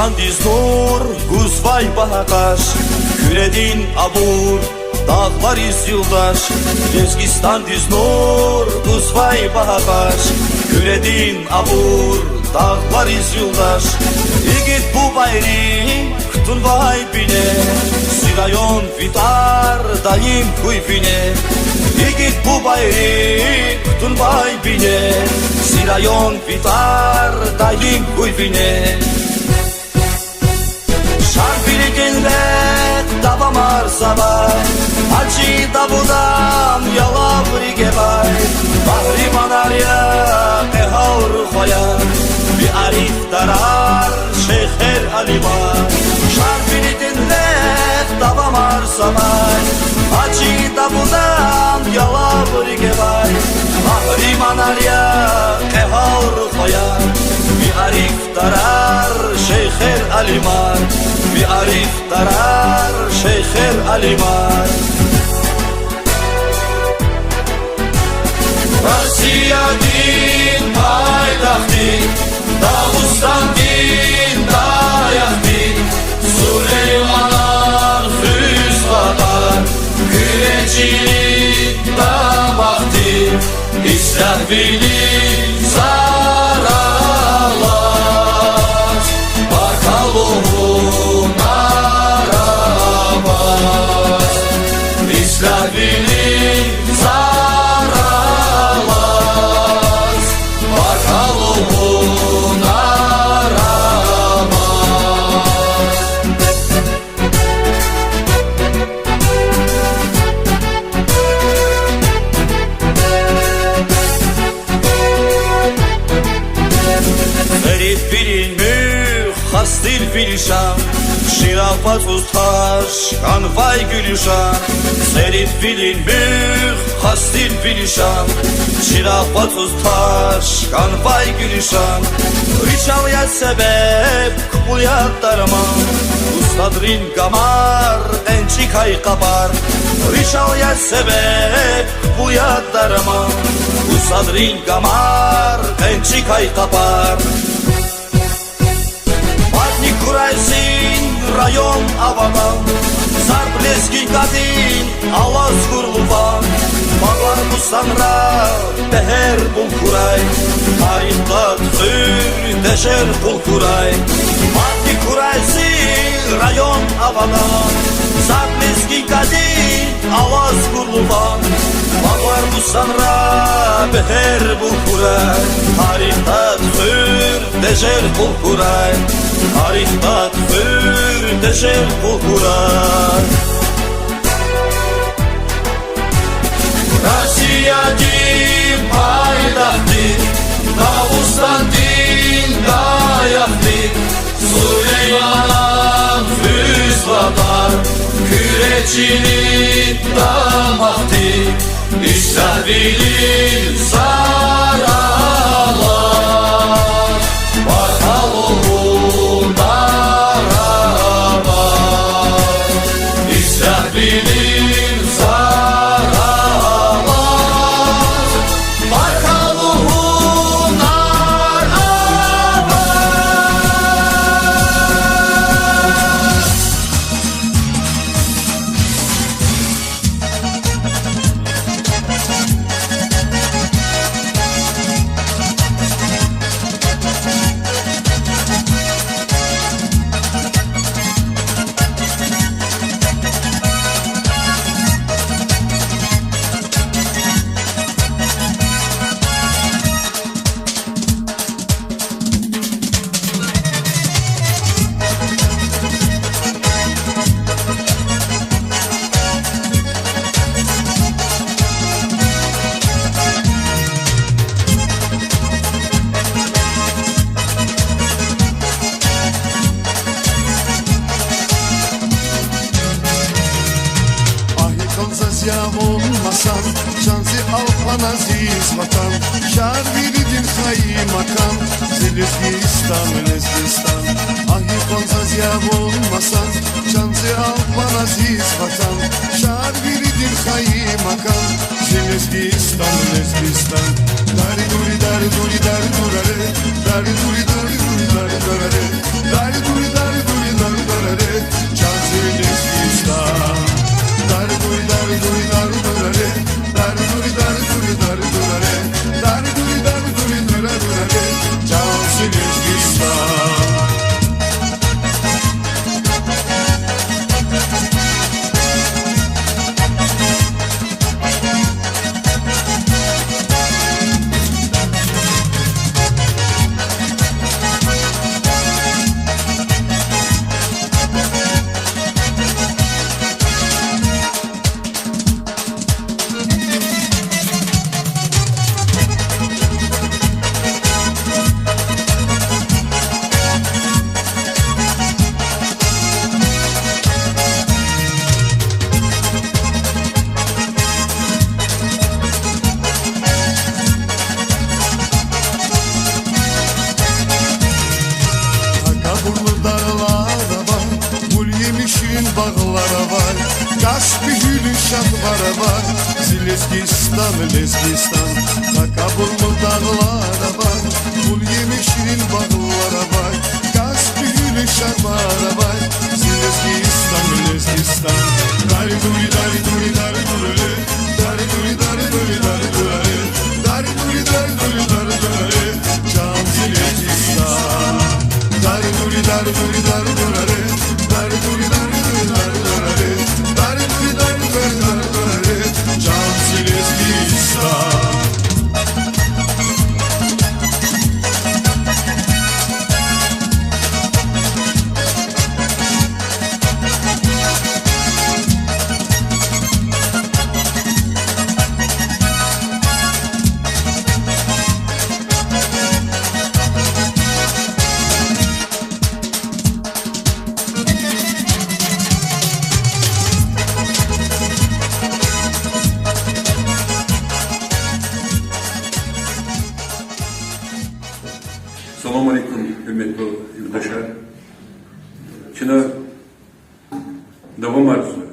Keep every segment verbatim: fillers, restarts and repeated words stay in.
Лезгистандиз нур гузвай багьа къаш, Куьредин абур дагълариз юлдаш. Лезгистандиз нур гузвай багьа къаш, Куьредин абур дагълариз юлдаш. Игит бубайри кутунвай бине, зи район ви тӀвар даим хьуй вине. Игит бубайри кутунвай бине, зи район ви тӀвар даим хьуй вине. Шарвилидин рехъ давамарзавай, Гьажи Давудан ялаври гевай, къагьриманар я, кьегьалрухваяр, ви арифдарар, шейхер, алимар. Шарвилидин рехъ давамарзавай, Гьажи Давудан ялаври гевай, къагьриманар я, кьегьалрухваяр, ви ариф дарар, шейхер, алимар, ви арифдарар, шейхер, алимар. Россиядин пайдахъди, Дагъустандин даякъди, Сулейманан хуьзватӀар, Куьре чилин дамахди, ислягьвилин зараллаз, баркалла лугьун арамаз. Ислягьвилин зараллаз, баркалла лугьун арамаз. Церидвилин муьгъ хас тир ви лишан, чирагъ вацӀуз таш кӀанвай гуьлуьшан. Церидвилин муьгъ хас тир ви лишан, чирагъ вацӀуз таш кӀанвай гуьлуьшан. Ричал я себеб, кпӀул я дарман, устадрин гамар, къенчӀикай къапар. Ричал я себеб, кпӀул я дарман, устадрин гамар, къенчӀикай къапар. Мадни хьурай зи район авадан, зарб лезги кьадин алаз хьур луван. Багълар, бустанра бегьер бул хьурай, тарих тӀвар хуьр, дежер къул хьурай. Мадни хьурай зи район авадан, зарб лезги кьадин алаз хьур луван. Багълар, бустанра бегьер бул хьурай, тарих тӀвар хуьр, дежер къул хьурай, тарих тӀвар хуьр, дежер къул хьурай. Россиядин пайдахъди, Дагъустандин даякъди, Сулейманан хуьзватӀар, Куьре чилин дамахди, ислягьвилин зараллаз, баркалла лугьун арамаз. Ислягьвилин зараллаз, баркалла лугьун арамаз. Сан, чан зи алкьван азиз ватан, шад виридин хайи макан, зи Лезгистан, Лезгистан. Агь, икьван заз яв олмасан, чан зи алкьван азиз ватан, шад виридин хайи макан, зи Лезгистан, Лезгистан. Дари дури, дари дури, дари дураре, дари дури, дари дури, дари дураре, дари дури, дари дури, дари дураре, чан зи Лезгистан. Дари дури, дари дури, дари дураре, дари дури, дари дури, дари дураре, дари дури, дари дури, дари дураре, чан зи Лезгистан. Такабурлу дагълар авай, гуьл емишрин багълар авай, Каспи гьуьлуьн шагьвар авай, зи Лезгистан, Лезгистан. Такабурлу дагълар авай, гуьл емишрин багълар авай, Каспи гьуьлуьн шагьвар авай, зи Лезгистан, Лезгистан. Дари дури, дари дури, дари дураре, дари дури, дари дури, дари дураре, дари дури, дари дури, дари дураре, чан зи Лезгистан. Дари дури, дари дури, дари дураре, дари дури, дари дури, дари дураре, дари дури, дари дури, дари дураре, чан зи Лезгистан. Салам алейкум, гьуьрметлу юлдашар. Чна давамарзава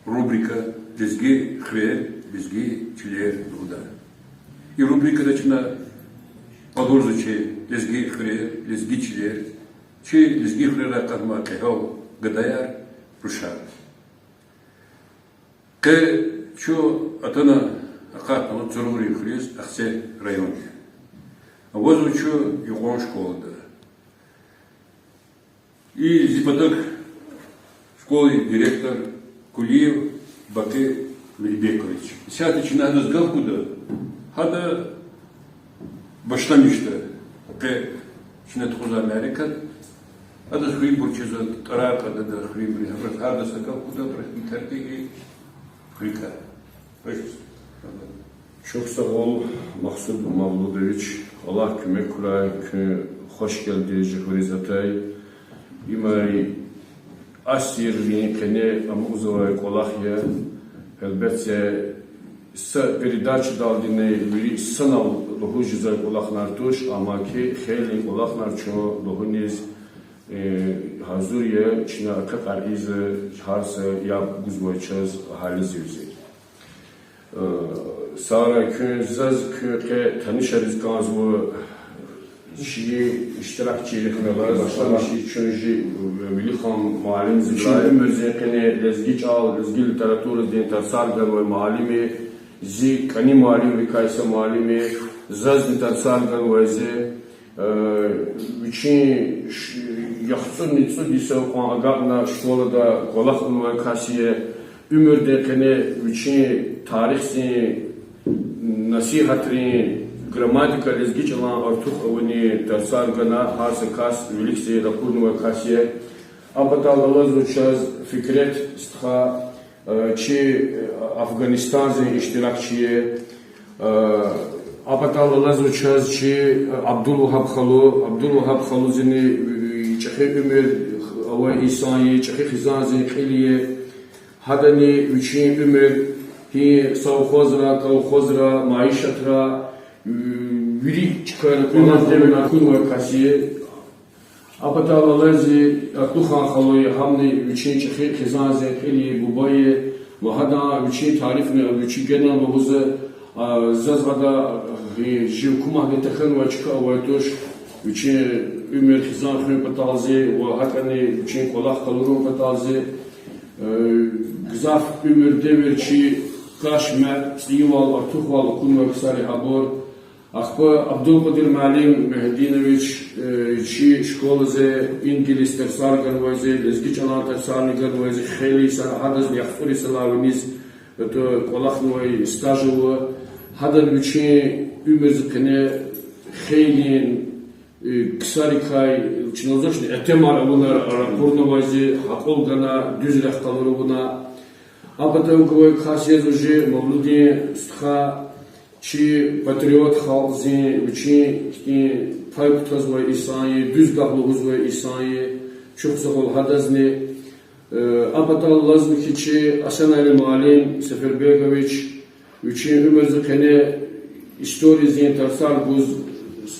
рубрика Лезги хуьрер, лезги чилер лугьудай. И рубрикада чна къалурзава чи лезги хуьрер, лезги чилер, чи лезги хуьрерай къатмай кьегьал гадаяр, рушар. Къе чун атана акъатнава Цуруврин хуьруьз, Ахцегь районди. Авазва чун юкьван школада. И зи патав школин директор Кулиев Бакъи Мелибекович. Исятда чна гьадаз гаф гуда, гьада башламишда къе чна тухузвай мярекат. Адаз хуьруьнбур чизва, тӀварар кьада ада хуьруьнбуру, гьабуруз гьардаз са гаф гуда, абуру и тартиби хуьрикай. Чухсагъул, Махсуд Мавлудович, Аллагь куьмек хьурай, куьн хвашгелди жи хуьруьз атай. Има асиррин къене амукьзавай кӀвалах я. Гьелбетда, са передачадалдини вири санал лугьуз жезвай кӀвалахар туш, амма хьи хейлин кӀвалахар чун лугьуниз, э, гьазур я, чна акакьар ийизва гьар са яб гузвай чаз агьализивзи. Э, сагърай куьн, заз куьн къе танишариз кӀанзава чи иштиракчийрихъ галаз, башламишиз чун жи Велихан муаллимдикай. Вичин уьмуьрзин къене лезги чӀал, лезги литературадин тарсар ганвай муаллим я, зи кӀани муаллимрикай са муаллим я, зазни тарсар ганвай зи. Э, вичин ш-, яхцӀурни цӀуд йисав кьван агакьна школада кӀвалах авунвай кас я, уьмуьрдин къене вичин тарихдин, насигьатрин, грамматика, лезги чӀалан артух авунин тарсар гана, гьар са кас виликди ракъурнавай кас я. А патал алазва чаз Фикрет стха, э, чи, э, Афганистандин иштиракчи я. Э, а патал алазва чаз чи, э, Абдулвагьаб халу. Абдулвагьаб халу зини, э, чӀехи уьмуьр авай инсан я, чӀехи хизандин кьил я. Гьадани вичин уьмуьр Гьи совхозра, колхозра, майишатра, вири чкайра кӀвалахна, кьунвай кас я. А патал алайзи Атлухан халу я, гьамни вичин чӀехи хизанзин кьил я, буба я, ва гьадан вичин тарифни вичи гена лугьуза, а, заз гьада, э, жи гьукуматди тахьанвай чка авай туш, вичин уьмуьр хизан хуьн паталзи ва гьакӀни вичин кӀвалах къалурун паталзи, э, гзаф уьмуьр, девир чи каш, мярт, цӀийивал, артухвал акунвай ксар я гьабур. Ахпа Абдулкьадир муаллим Мегьдинович, э, чи школази ингилис тарсар ганвайзи, лезги чӀалан тарсарни ганвайзи, хейлин йисара, гьадазни яхцӀур йисалай виниз, это, кӀвалахнавай стаж ава. Гьадан вичин уьмуьрзин къене хейлин, э, ксарикай, чна лугьузвачни, итимар авуна, ракъурнавайзи, акьул гана, дуьз рехъ къалура вуна. А патав гвай кас яз уже Мавлудин стха, чи патриот халкьдин вичин хьтин пай кутазвай инсан я, дуьз гаф лугьузвай инсан я, чухсагъул гьадазни. Э, а патал лазма хьи чи Асаналиев муаллим Сефербекович, вичин уьмуьрзин къене историязин тарсар гуз,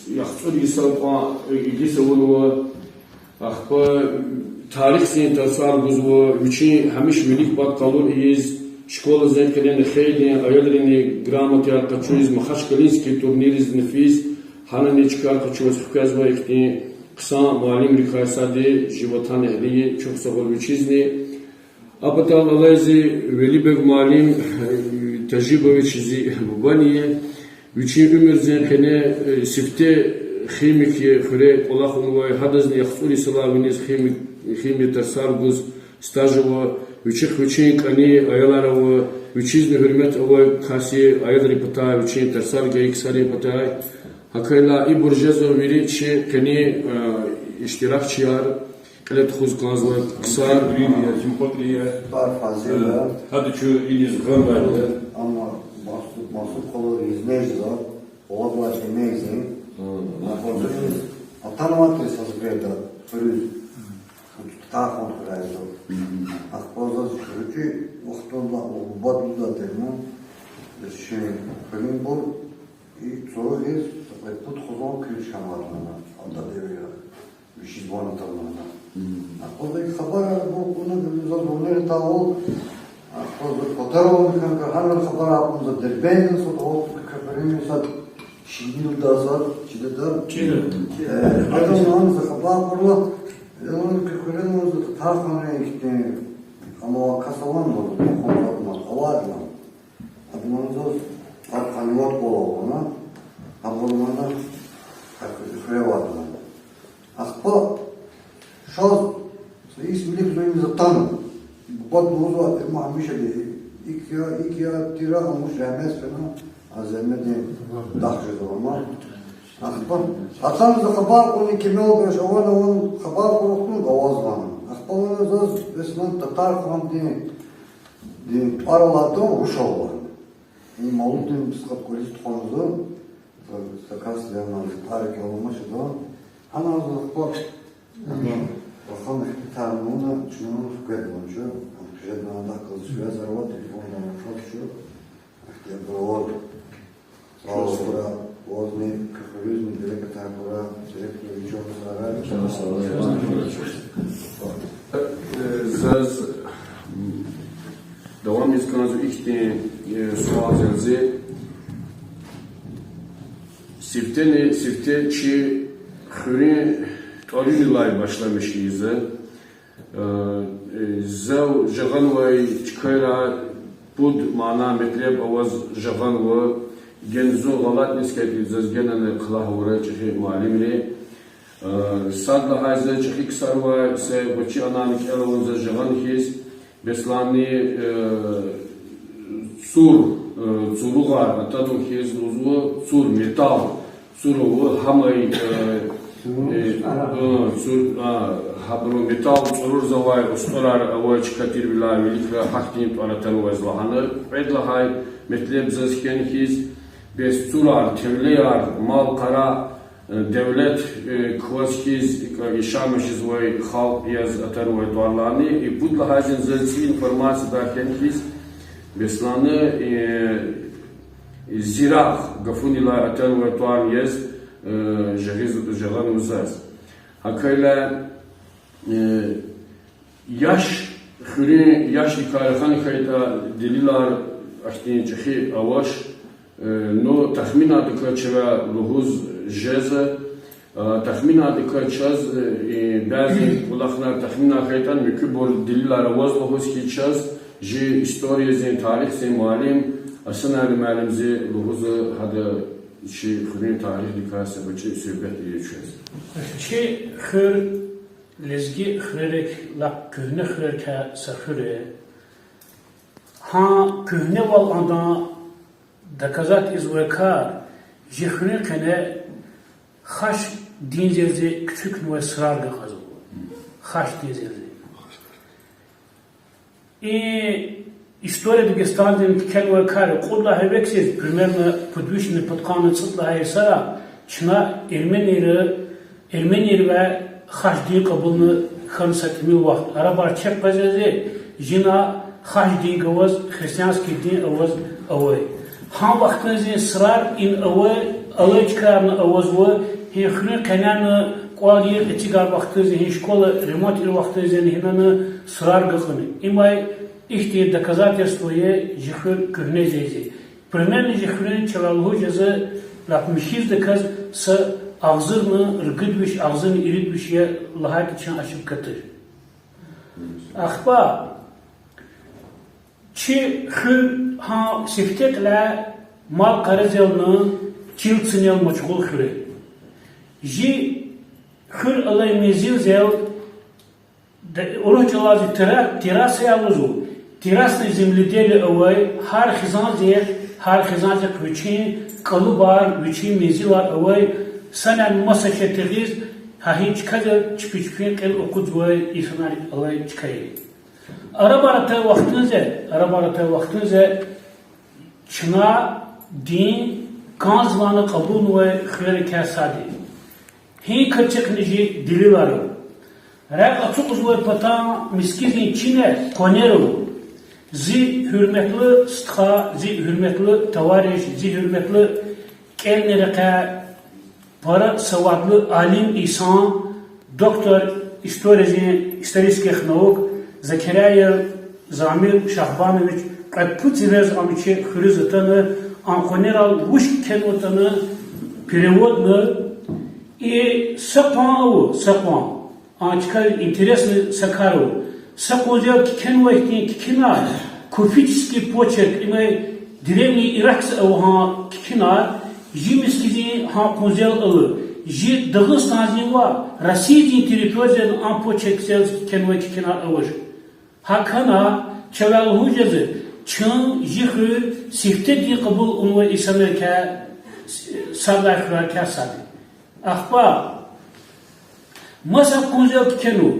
яхцӀур йисалай кьван игиз авунва, ахпа тарихзин тарсар гузва, вичин гьамиша вилик пад къалур ийиз, школазин къене хейлин аялрини грамотаяр къачуз, Махачкалинский турниризни физ, гьанани чкаяр къачуз хквезвай ихьтин хъсан муаллимрикай сад я, жи ватанэгьли я, чухсагъул вичизни. А патал алайзи Велибег муаллим Тажибович зи бубани я. Вичин уьмуьрзин къене, э, сифте химик я, хуьре кӀвалахнавай, гьадазни яхцӀур йисалай виниз хими-, химия тарсар гуз стаж ава, вичихъ вичин кӀани аялар ава, вичизни гьуьрмет авай кас я, аялрин патай, вичин тарсар гайи ксарин патай. Гьакайла ибур жезва вири чи къенин, э, иштиракчияр, кьиле тухуз кӀанзавай ксар. Симпатия. Тар фазила. Гьада чун иниз гъанвайди. Амма Масуб, Масуб халу изнежза, валлагь, изнежза. Атанватир са сеферда, хуьруьз. Тахун хьурай зун. Ахпа заз хьуручи вахтунда, убадда термон, чи хуьруьнбур, и цуру гъиз, са кьвед-пуд хизан куьн чкӀанватӀана, ада девирда. Вичиз ван атанватӀа. Ахпа заз хабар акуна, заз ванер тавул, ахпа заз патарун хьана, гьанал хабар акуна, заз Дербентда сад, о, куьферин сад, Шивилда сад, чида да. Чида. Э, гьадан за хабар акурла, элан куьферин заз тахана ихьтин, амма кас аван, хизан авайдна. Адманзаз гьар къанни вад кӀвал авуна, абурмана хуьре авайдна. Ахпа шаз, са йис вилик зун иниз атана. Буба лугьузва, има гьамиша икӀ я, икӀ я, тира, амуш зегьмет фена, а зегьметдин дах жезва ама. Ахпа атана, за хабар кьуна, кимел гаш аван-аван хабар кьуна, вахтунда авазвана. Ахпа вуна заз, бес ван Татархандин, дин тӀвар алатун вуш ава. И Мавлудин писхат кӀвализ тухванза, са кас янал тӀвар кӀелмач ада. Гьана за ахпа, ана, вахан ихтилатар авуна, чна хкведна чу, хъжедна, адахъ галаз связь авай, телефонда авай чу, ихтияр авай. Сагъ хьурай, вазни, куьферизни берекатар хьурай, директор, вичел сарай. Э, заз, м, давам ийиз кӀанзава ихьтин, э, суал зерзе. Сифтени-сифте чи хуьруьн тӀварунилай башламиш ийизва. Э, э, зав жагъанвай чкайра пуд мана-метлеб аваз жагъанва, гена зун гъалатӀниз хьайитӀа, заз генани хълагьвурай чӀехи муаллимри. Э, сад лагьай, заз чӀехи ксарвай са гъвечӀи анани кӀел авун заз жагъана хьиз, беслани, э, цур, э, цуругъар атанва хьиз лугьузва, цур, металл. Цур ава, гьамай, э, э, э, цур, а, гьабуру металл цӀурурзавай устӀарар авай чка тирвиляй виликра гьахьтин тӀвар атанваз лагьана. Кьвед лагьай метлеб заз хьана хьиз, бес цурар, тевлеяр, мал-къара, э, девлет, э, кваз хьиз, яшамиш жезвай халкь яз атанвай тӀварлани. И пуд лагьайзин заз цӀийи информациядай хьана хьиз, Бесланни, э, Зирагъ гафунилай атанвай тӀварни яз, э, жагъиз-, жагъанва заз. ГьакӀ хьайила, э, яш, хуьруьн яшдикай рахана хьайитӀа, делилар ахьтин чӀехи авач, э, ну, тахминардикай чавай лугьуз жезва, э, тахминардикай чаз, э, бязи кӀвалахар тахминар хьайитӀани, муькуьбур делилар аваз лугьуз хьи чаз, жи историязин, тарихдин муаллим Асанали муаллимди лугьузва, гьада чи хуьруьн тарихдикай са гъвечӀи суьгьбет ийиз чаз. Чи хуьр лезги хуьрерик лап куьгьне хуьрерикай са хуьр я. Гьа куьгьневал адан доказать ийизвай кар, жи хуьруьн къене хаш динзелзи кучукнавай сурар гакьазва. Хаш динзелзи. И История Дагестандин кхьенвай кар я, кьуд лагьай вексиз, примерно пуд вишни пудкъанни цӀуд лагьай йисара, чна эрменийри, эрменийривай хаш дин кьабулна хьана са тӀимил вахт. Арабар чеб къвезва зи, жина хаш дин гваз, христианский дин аваз авай. Гьа вахтунзин сурар ина авай, алай чкайрани авазва, гьи хуьруьн къенени кӀвал-йикъ эцигай вахтунзи, гьи школа ремонт ийир вахтунзи гьинани сурар гакьна. Имай ихьтин доказательство я жи хуьр куьгьне жезин. Примерно жи хуьруьн чавай лугьуз жезва, лап михьиздаказ са агъзурни ругуд виш, агъзурни ирид виш я лагьайтӀа чун ошибка туш. Ахпа чи хуьр гьа сифте кьиляй мал-къаридални, чил-цинел машгъул хуьр я. Жи хуьр алай мензилдал, урус чӀалаз тера-, терраса я лугьузва, террасное земледелие авай, гьар хизандихъ, гьар хизандихъ вичин кӀалубар, вичин мензилар авай, санани маса шей тегъиз, гьа и чкадал чпи-чпин кьил акъудзавай инсанар алай чка я. Арабар атай вахтунда, арабар атай вахтунда чна дин кӀанзавайни кьабулнавай хуьрерикай сад я. Гьи кӀвалахни жи делилар ава. Рехъ ацукьзавай патан мискӀиндин чине къванер ава. Зи гьуьрметлу стха, зи гьуьрметлу товарищ, зи гьуьрметлу кӀелни рекьяй пара савадлу алим инсан, доктор историязин, исторических наук Закиряев Замир Шагьбанович кьвед-пуд йисуз ам чи хуьруьз атана, ам къванерал вуч кхьенватӀани переводна, и са къван ава, са къван. А чкайрин интересный са кар ава. Са къванзел кхьенвай хьтин кхьинар, куфический почерк, имай древний иракьза ава гьа кхьинар, жи мискӀиндин гьа къванзел ала, жи Дагъустандин ва Россиядин территориядин а почеркдал кхьенвай кхьинар авач. ГьакӀ хьана, чавай лугьуз жезва, чун жи хуьр сифте дин кьабул авунвай инсанрикай, сад лагьай хуьрерикай сад я. Ахпа маса къванзел кхьенва,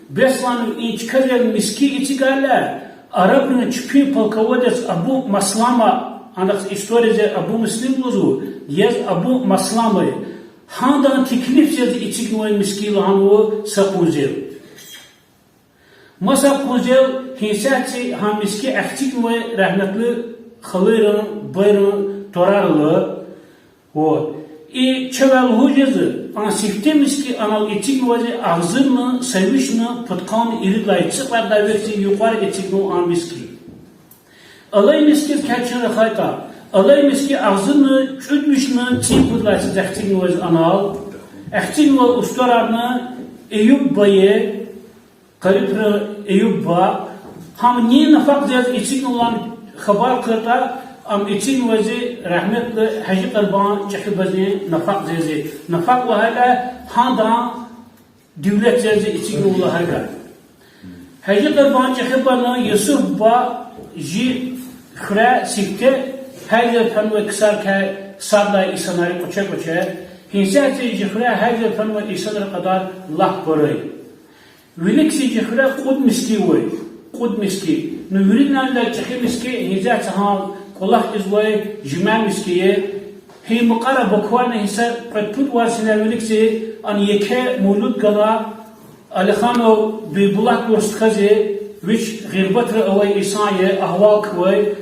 беслан, и чкадал мискӀин эцигайла, арабрин чпин полководец Абу Маслама, анахъ историядиз Абу Муслим лугьузва, яз Абу Маслама я, гьадан теклифдиз эцигнавай мискӀин я лагьанва са къванзел. Маса къванзел гьа исятда гьа мискӀин эхцигнавай рагьметлу халайрин, байрин тӀварарал. Вот. И чавай лугьуз жезва, а сифте мискӀин анал эцигнавайди агъзурни са вишни пудкъанни ирид лагьай цӀикьвед лагьай векдин юкьвар эцигнава а мискӀин. Алай мискӀиндикай чун рахайтӀа, алай мискӀин агъзурни кӀуьд вишни цӀипуд лагьай йисуз эхцигнавайди анал, эхцигнавай устӀарарни Эюб бубади, Къарипра Эюб буба, гьам нин нафакьзавайди эцигнавайди хабар кьуртӀа, ам эцигнавайди рагьметлу Гьажи Къурбан чӀехи бубадин нафакьзавайди, нафакь лагьайла гьадан девлетдиз эцигнава лагьайла. Гьажи Къурбан чӀехи бубани Юсуф буба жи хуьряй сифте гьажр хьанвай ксарикай сад лагьай инсанар я кӀваче-кӀваче, гьа исятда жи хуьряй гьажр хьанвай инсанрин кьадар лап пара я. Виликзи жи хуьряй кьуд мискӀин ава, кьуд мискӀин. Ну, виридалайни чӀехи мискӀин гьа исятда гьа кӀвалах ийизвай жуьмя мискӀин я. Гьа мукьвара буквально гьа са кьвед-пуд варз синай виликзи ана еке мавлуд гана, Алиханов Бийбулат лугьуз стхази, вич гъирбатра авай инсан я, агьвал квай,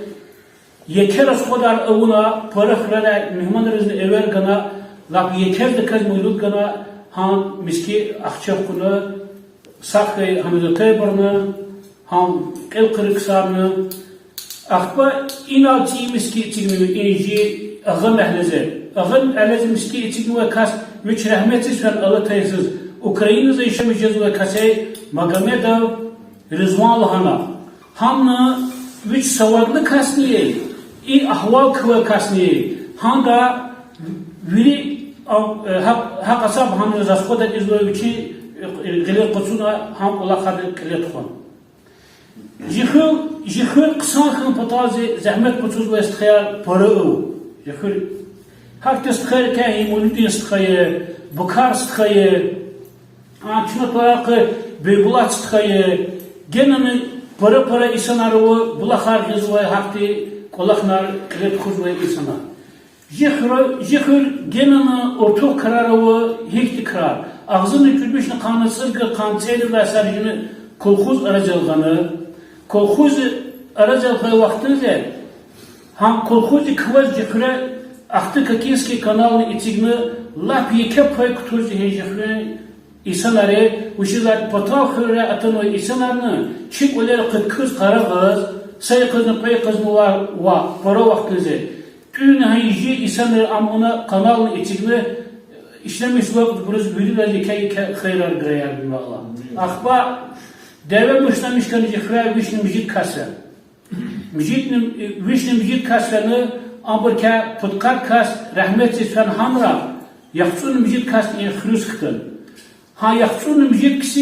Еке расходар авуна, пара хуьрерай мугьманризни эвер гана, лап еке затӀ кваз муьжуьд гана, гьам миски ахча кьуна, сагъ хьайи гьанзатайбурни, гьам кьил кьур ксарни. Ахпа инал цӀийи миски эцигнава, и жи Агъа магьлезе. Агъа магьлезе миски эцигнавай кас вич рагьметдиз фена алатай йисуз, Украинада яшамиш жезвай кас я, Магомедов Ризван лагьана. Гьамни вич савадлу касни я, и агьвал квай касни я. Гьада вири, а, э, гьа-, гьа касаб гьам расходар ийизвай вичин, э, гъилер къачуна, гьам кӀвалахар кьиле тухвана. Жи хуьр, жи хуьр хъсан хьун патал зи зегьмет къачузвай стхаяр пара ава. Жи хуьр, гьахьтин стхайрикай Эминудин стха я, Букар стха я, а, чна пара къе Бейбулат стха я, генани пара-пара инсанар ава, булахар гъизвай, гьахьтин кӀвалахар кьиле тухузвай инсанар. Жи хуьр, жи хуьр генани артух крар ава, гьихьтин крар. Агъзурни кӀуьд вишни къанни цӀерид, къанни цӀерид лагьай йисар жини колхоз арадал гъана. Колхоз арадал гъай вахтунда гьа колхоздик кваз жи хуьре Ахтыкакинский канални эцигна, лап еке пай кутуна жи хуьруьн инсанри, вучиз лагьайтӀа патав хуьрерай атанвай инсанарни чи кӀвалера къаткиз, къарагъиз, са йикъазни кьве йикъазни ва, ва пара вахтунда. ТӀуьна гьа жи инсанри ам авуна, канални эцигна, ишлемишзавайбуруз виридаз еке-еке хайирар гурай, я Аллагь. Ахпа дяве башламишна жи хуьряй вишни муьжуьд кас я. Муьжуьдни, вишни муьжуьд кас яни, абурукай пудкъад кас рагьметдиз фена гьанра, яхцӀурни муьжуьд кас и хуьруьз хтана. Гьа яхцӀурни муьжуьд кас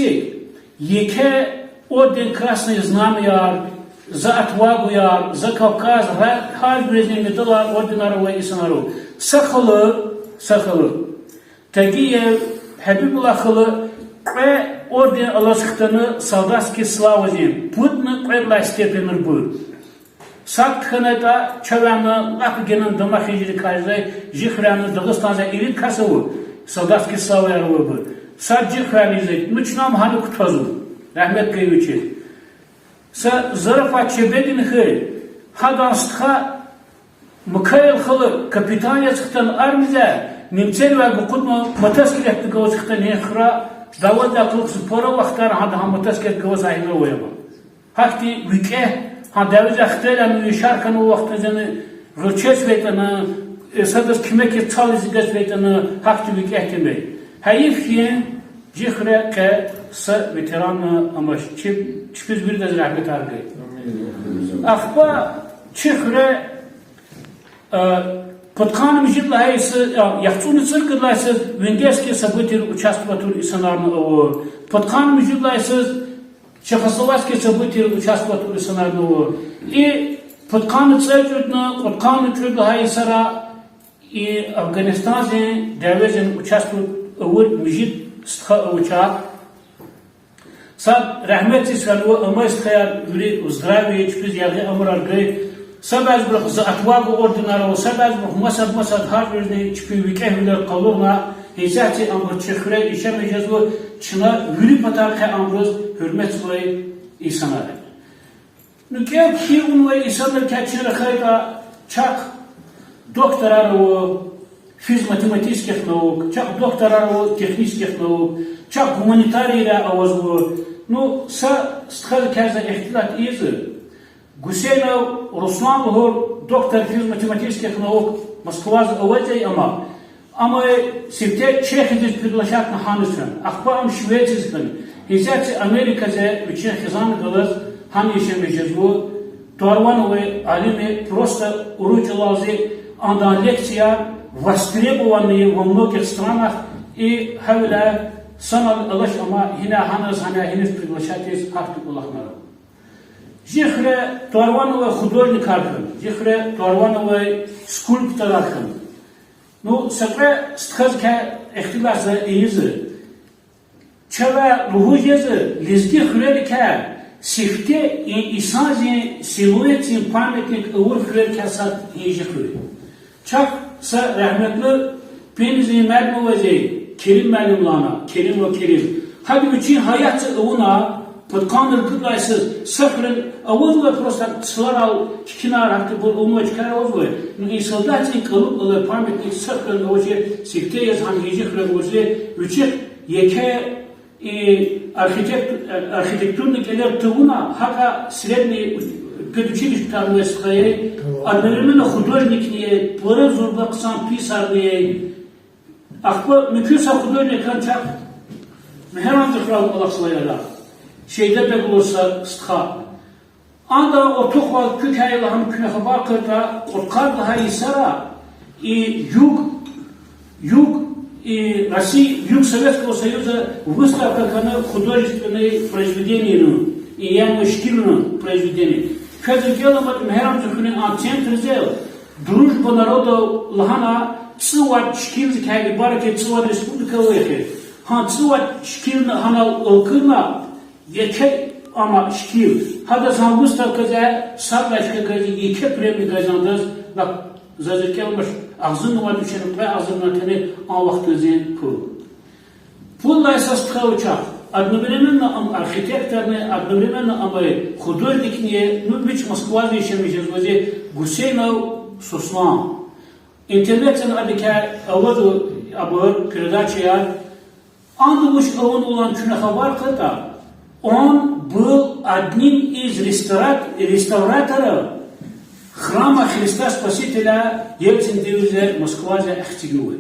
еке орден Красное Знамяяр, За отвагуяр, За Кавказ, гьар, гьар жуьредин медалар, орденар авай инсанар ава. Са хала, са хала, Тагиев Гьабибуллагь хала кьве орден алаз хтана Солдатская славадин, пудни кьвед лагьай степенрибур. Сад хьанайтӀа, чавай лап генани дамах хьиз жи хуьряй, жи хуьряй, Дагъустандай ирид кас ава Солдатская славаяр авайбур. Сад жи хуьряй ийизвай, ну чна ам гьана кутазва, рагьмет гайи вичиз. Са Зарафат Чебедин хьи, гьадан стха Микаил хала капитан яз хтана армида, немцеривай гукьудна мотоциклетда гваз хтана и хуьре, давада кьулухъ пара вахтара гьада гьа мотоциклетда гваз гьа инал авай ама. Гьахьтин викӀегь, гьа дяведай хтайла яшар хьанвай вахтунда зани гъвечӀ жезвайтӀани, э, садаз куьмекиз цал ийизвайтӀани, гьахьтин викӀегь тир ам. Гьайиф хьи, жи хуьре къе са ветеранни амач, чи, чпиз виридаз рагьметар гайи. Ахпа чи хуьре, э, пудкъанни муьжуьд лагьай йис-, э, яхцӀурни цӀерид лагьай йисуз венгерский событиера участвовать авур инсанарни ава. Пудкъанни муьжуьд лагьай йисуз чехословацкий событиера участвовать авур инсанарни ава. И пудкъанни цӀеридни кьудкъанни кӀуьд лагьай йисара и Афгъанистандин дяведин участвовать авур муьжуьд стха ава чахъ. Сад рагьметдиз фенва, амай стхаяр вири в здравии, чпиз яргъи уьмуьрар гайи. Са бязибурухъ За отвагу орденар ава, са бязибурухъ масад-масад, гьар виридни чпин викӀегьвилер къалурна, гьасятда абур чи хуьре яшамиш жезва, чна вири патарихъай абуруз гьуьрметзавай инсанар я. Ну, кӀев-кхьин авунвай инсанрикай чир хьайитӀа, чахъ докторар ава физматематических наук, чахъ докторар ава технических наук, чахъ гуманитарийрай авазва. Ну, са стхадикай за ихтилат ийизва. Гусейнов Руслан лугьур доктор физматематических наук Москвадиз авайди я ам, ам сифте Чехиядиз приглашать авуна гьаниз фена, ахпа ам Швециядиз хьана, гьасятда Америкадиз вичин хизанни галаз гьана яшамиш жезва. Тӏвар ван авай алим я, просто урус чӏалалди адан лекцияр востребованный во многих странах, и гьавиляй санал алач ам гьина гьаниз, гьана гьиниз приглашать ийиз, гьахьтин кӏвалахар ава. Жи хуьре тӏвар ван авай художникар хьана, жи хуьре тӏвар ван авай скульпторар хьана. Ну, са кьве стхадикай ихтилат за ийизва. Чавай лугьуз жезва, лезги хуьрерикай сифте и инсандин силуэтдин памятник авур хуьрерикай сад и жи хуьр я. Чахъ са рагьметлу Пензадин муаллим авай, Керим муаллим лагьана, Керимов Керим. Гьада вичин гьаятда авуна, Пудкъанни ргуд лагьай йисуз са хуьре авазва, просто цларал кикинар гьахьтинбур авунвай чкаяр авазва. Ну, и солдатдин кӀалуб алай памятник са хуьре авачир, сифте яз гьам гьи хуьре авачир, вичихъ еке и архитект-, архитектурный кӀелер тавуна, гьакӀа средний педучилищедин стхаяр, одновременно художникни я, пара зурба хъсан писарни я. Ахпа муькуь са художник хьана чахъ Мегьарамдхуьрел кӀвалахзавайди я, Шейдабеглу са стха. Ада артухвал куькай лагьана куьне хабар кьуртӀа, кьудкъад лагьай йисара и юг, юг, и Россия, юг Советского Союза выставка хьана художественный произведенийрин, и яни шикилрин произведение. Квез рикӀел аламатӀа, Мегьарамдхуьруьн а центриз Дружба народов лагьана цӀувад шикилдикай ибарат я, цӀувад республика ава эхир. Гьа цӀувад шикилни гьанал алкӀурна, еке ама шикил. Гьадаз гьа выставказай сад лагьай чка гайи, еке премия гайи адаз, лап заз рикӀел амач, агъзурни вад вичин кьве агъзурни къанни а вахтунин пул. Пул лагьай са стха ава чахъ. Одновременно ам архитекторни, одновременно ам художникни я, ну, вич Москвадай яшамиш жезвайди, Гусейнов Сослан. Интернетда адакай авазва абур передачаяр. Ада вуч авунватӀа куьне хабар кьуртӀа, он был одним из ресторат-, реставраторов храма Христа Спасителя Ельцин девирзай Москвадай эхцигнавай.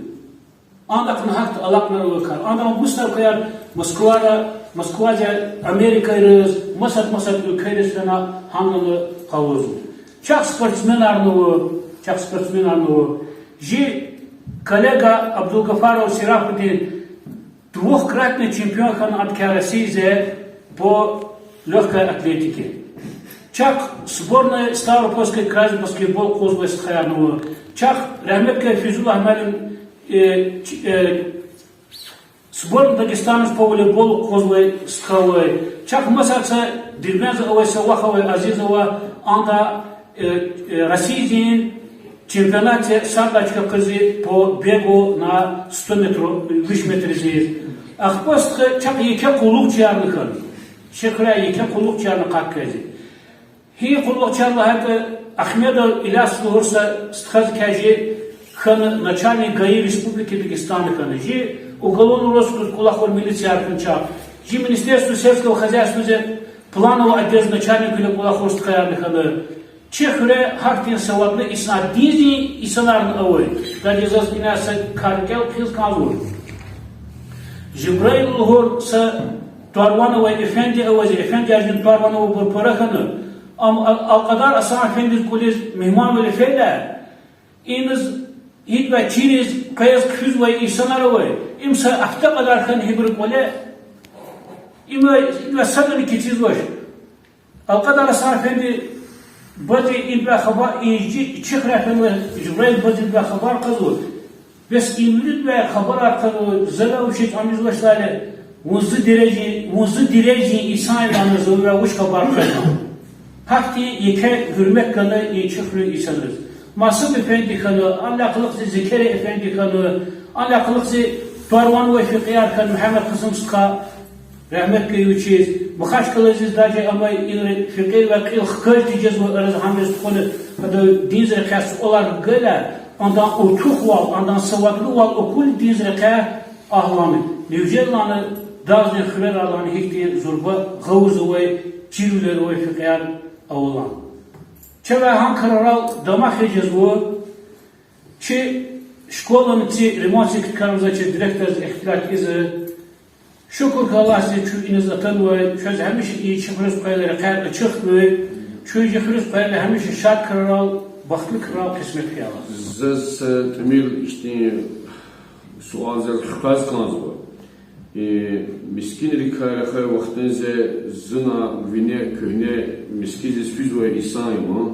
Андахъ нагьакьда алакьунар авай кар. Адан выставкаяр Москвада, Москвада, Америкайриз, масад-масад уьлквейриз фена гьанлана къалурзава. Чахъ спортсменарни ава, чахъ спортсменарни ава. Жи коллега Абдулгафаров Серафудин двухкратный чемпион хьана адакай Россиядин по лёгкой атлетике. Чахъ сборная Ставропольский край баскетбол къвезвай стхаярни ава. Чахъ рагьметлу Физуллагь муаллим, э, ч-, э, сборная Дагестана по волейболу къвезвай стха авай. Чахъ маса са Дербентда авай са вах авай Азиз ава, ада, э, э, Россиядин чемпионатда сад лагьай чка къвезва по бегу на сто метров, виш метрдиз. Ахпа стха чахъ еке къуллугъчиярни хьана. Чи хуьряй еке къуллугъчиярни акъатзава. Гьи къуллугъчияр лагьайтӀа, Ахмедов Иляс лугьуз са стхадикай жи хьана начальник ГАИ Республики Дагестана хьана. Жи уголовный розыскдиз кӀвалахзавай милицияр хьана чахъ. Жи Министерство сельского хозяйстводиз плановый отделдин начальниквиле кӀвалахзавай стхаярни хьана. Чи хуьре гьахьтин савадлу инсан, диндин инсанарни авай. Гьадаз заз ина са кар кӀел хъийиз кӀанзава. Жибраил лугьур са тӀвар-ван авай эфенди авай, эфендияр жин тӀвар-ван авайбур пара хьана. Ам а-, алкьвадар Гьасан эфендидиз кӀвализ мугьманвиле фейила, иниз гьикӀ ва чириз къвез хъфизвай инсанар авай. Им са гьафте кьадар хьана гьибурун кӀвале, им икӀ ва садани кицӀизвач. Алкьвадар Гьасан эфенди бази идвай хабар, и чи, чи хуьряй фенвай Жибраил бази идвай хабар кьазва. Бес и виридвай хабарар кьазва, за вучиз ам ийизвач лагьайтӀа, вун зи дережадин, вун зи дережадин инсан я лагьана, за вири вуч хабар кьазва. Гьахьтин еке гьуьрмет гана и чи хуьруьн инсанриз. Масуб эфенди хьана, анал кьулухъ зи Зекери эфенди хьана, анал кьулухъ зи тӀвар-ван авай фикьияр хьана, Мугьаммад Кьасумов стха, рагьметлу вичиз, Махачкъаладиз даже амай и фикьивилер кьил хкаж тийижезвай, ариз гьамиз тухвана, гьада диндин рекьяй суалар гайила, адан артухвал, адан савадлувал акурла диндин рекьяй, агь лагьана, неужели лагьана, дагъдин хуьрерай лагьана гьихьтин зурба гъавурда авай, чирвилер авай фикьияр ава лагьана. Чавай гьа крарал дамах ийиз жезва, чи школани ци ремонтдик кӀанзавай, чи директорди ихтилат ийизва. Шукур хьуй Аллагьдиз, чун иниз атанвай, чаз гьамиша и чи хуьруьз къвайла рекьяй ачух хьуй, чун чи хуьруьз къвайла гьамиша шад крарал, бахтлу крарал къисмет хьуй Аллагьди. Заз са тӀимил ихьтин суал заз хкваз кӀанзава. Э, мискӀинрикай рахай вахтунда зун вине куьгьне мискӀиндиз физвай инсан я ман.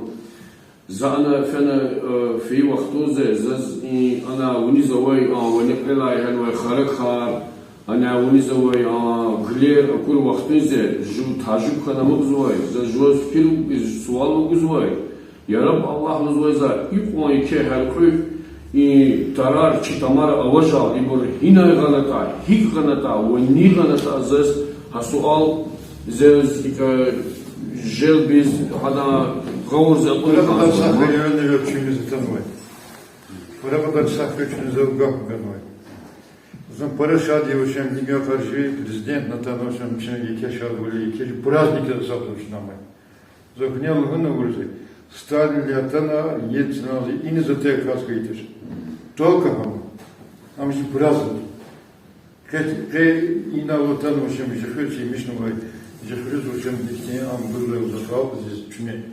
За ана фена, э, фейи вахтунда заз и ана вуниз авай, а, вуни кьилай гьанвай харакар, ана вуниз авай, а, гуьлер акур вахтунда жув тажуб хьана амукьзавай, за жуваз фикир, суал гузвай. Яраб Аллагь, лугьузвай за, икьван еке гьяркьуь и тарар чи тамара аважал, ибур гьинай гъанатӀа, гьикӀ гъанатӀа, вуни гъанатӀа, заз гьа суал Зевзика желбиз гьана гъавурда акьуна Пара кьадар кӀанзава. Сахари районда чуьмиз атанвай. Пара кьадар сахари чуьне зав гаф ганвай. Зун пара шад я, вучем, им я къарши президент атана, вучем, чна еке шадвиле, еке праздник я сад вуч намай. Зун куьне лугьун авурзава, Сталинди атана, Ельцинди, иниз атайди кас хьайитӀа. Только гьам. Ам чи праздник. Къе, къе инал атана, вучем, жи хуьр чи мишнавай, жи хуьруьз, вучем, ихьтин ам гурлай узахал зиз чуьне.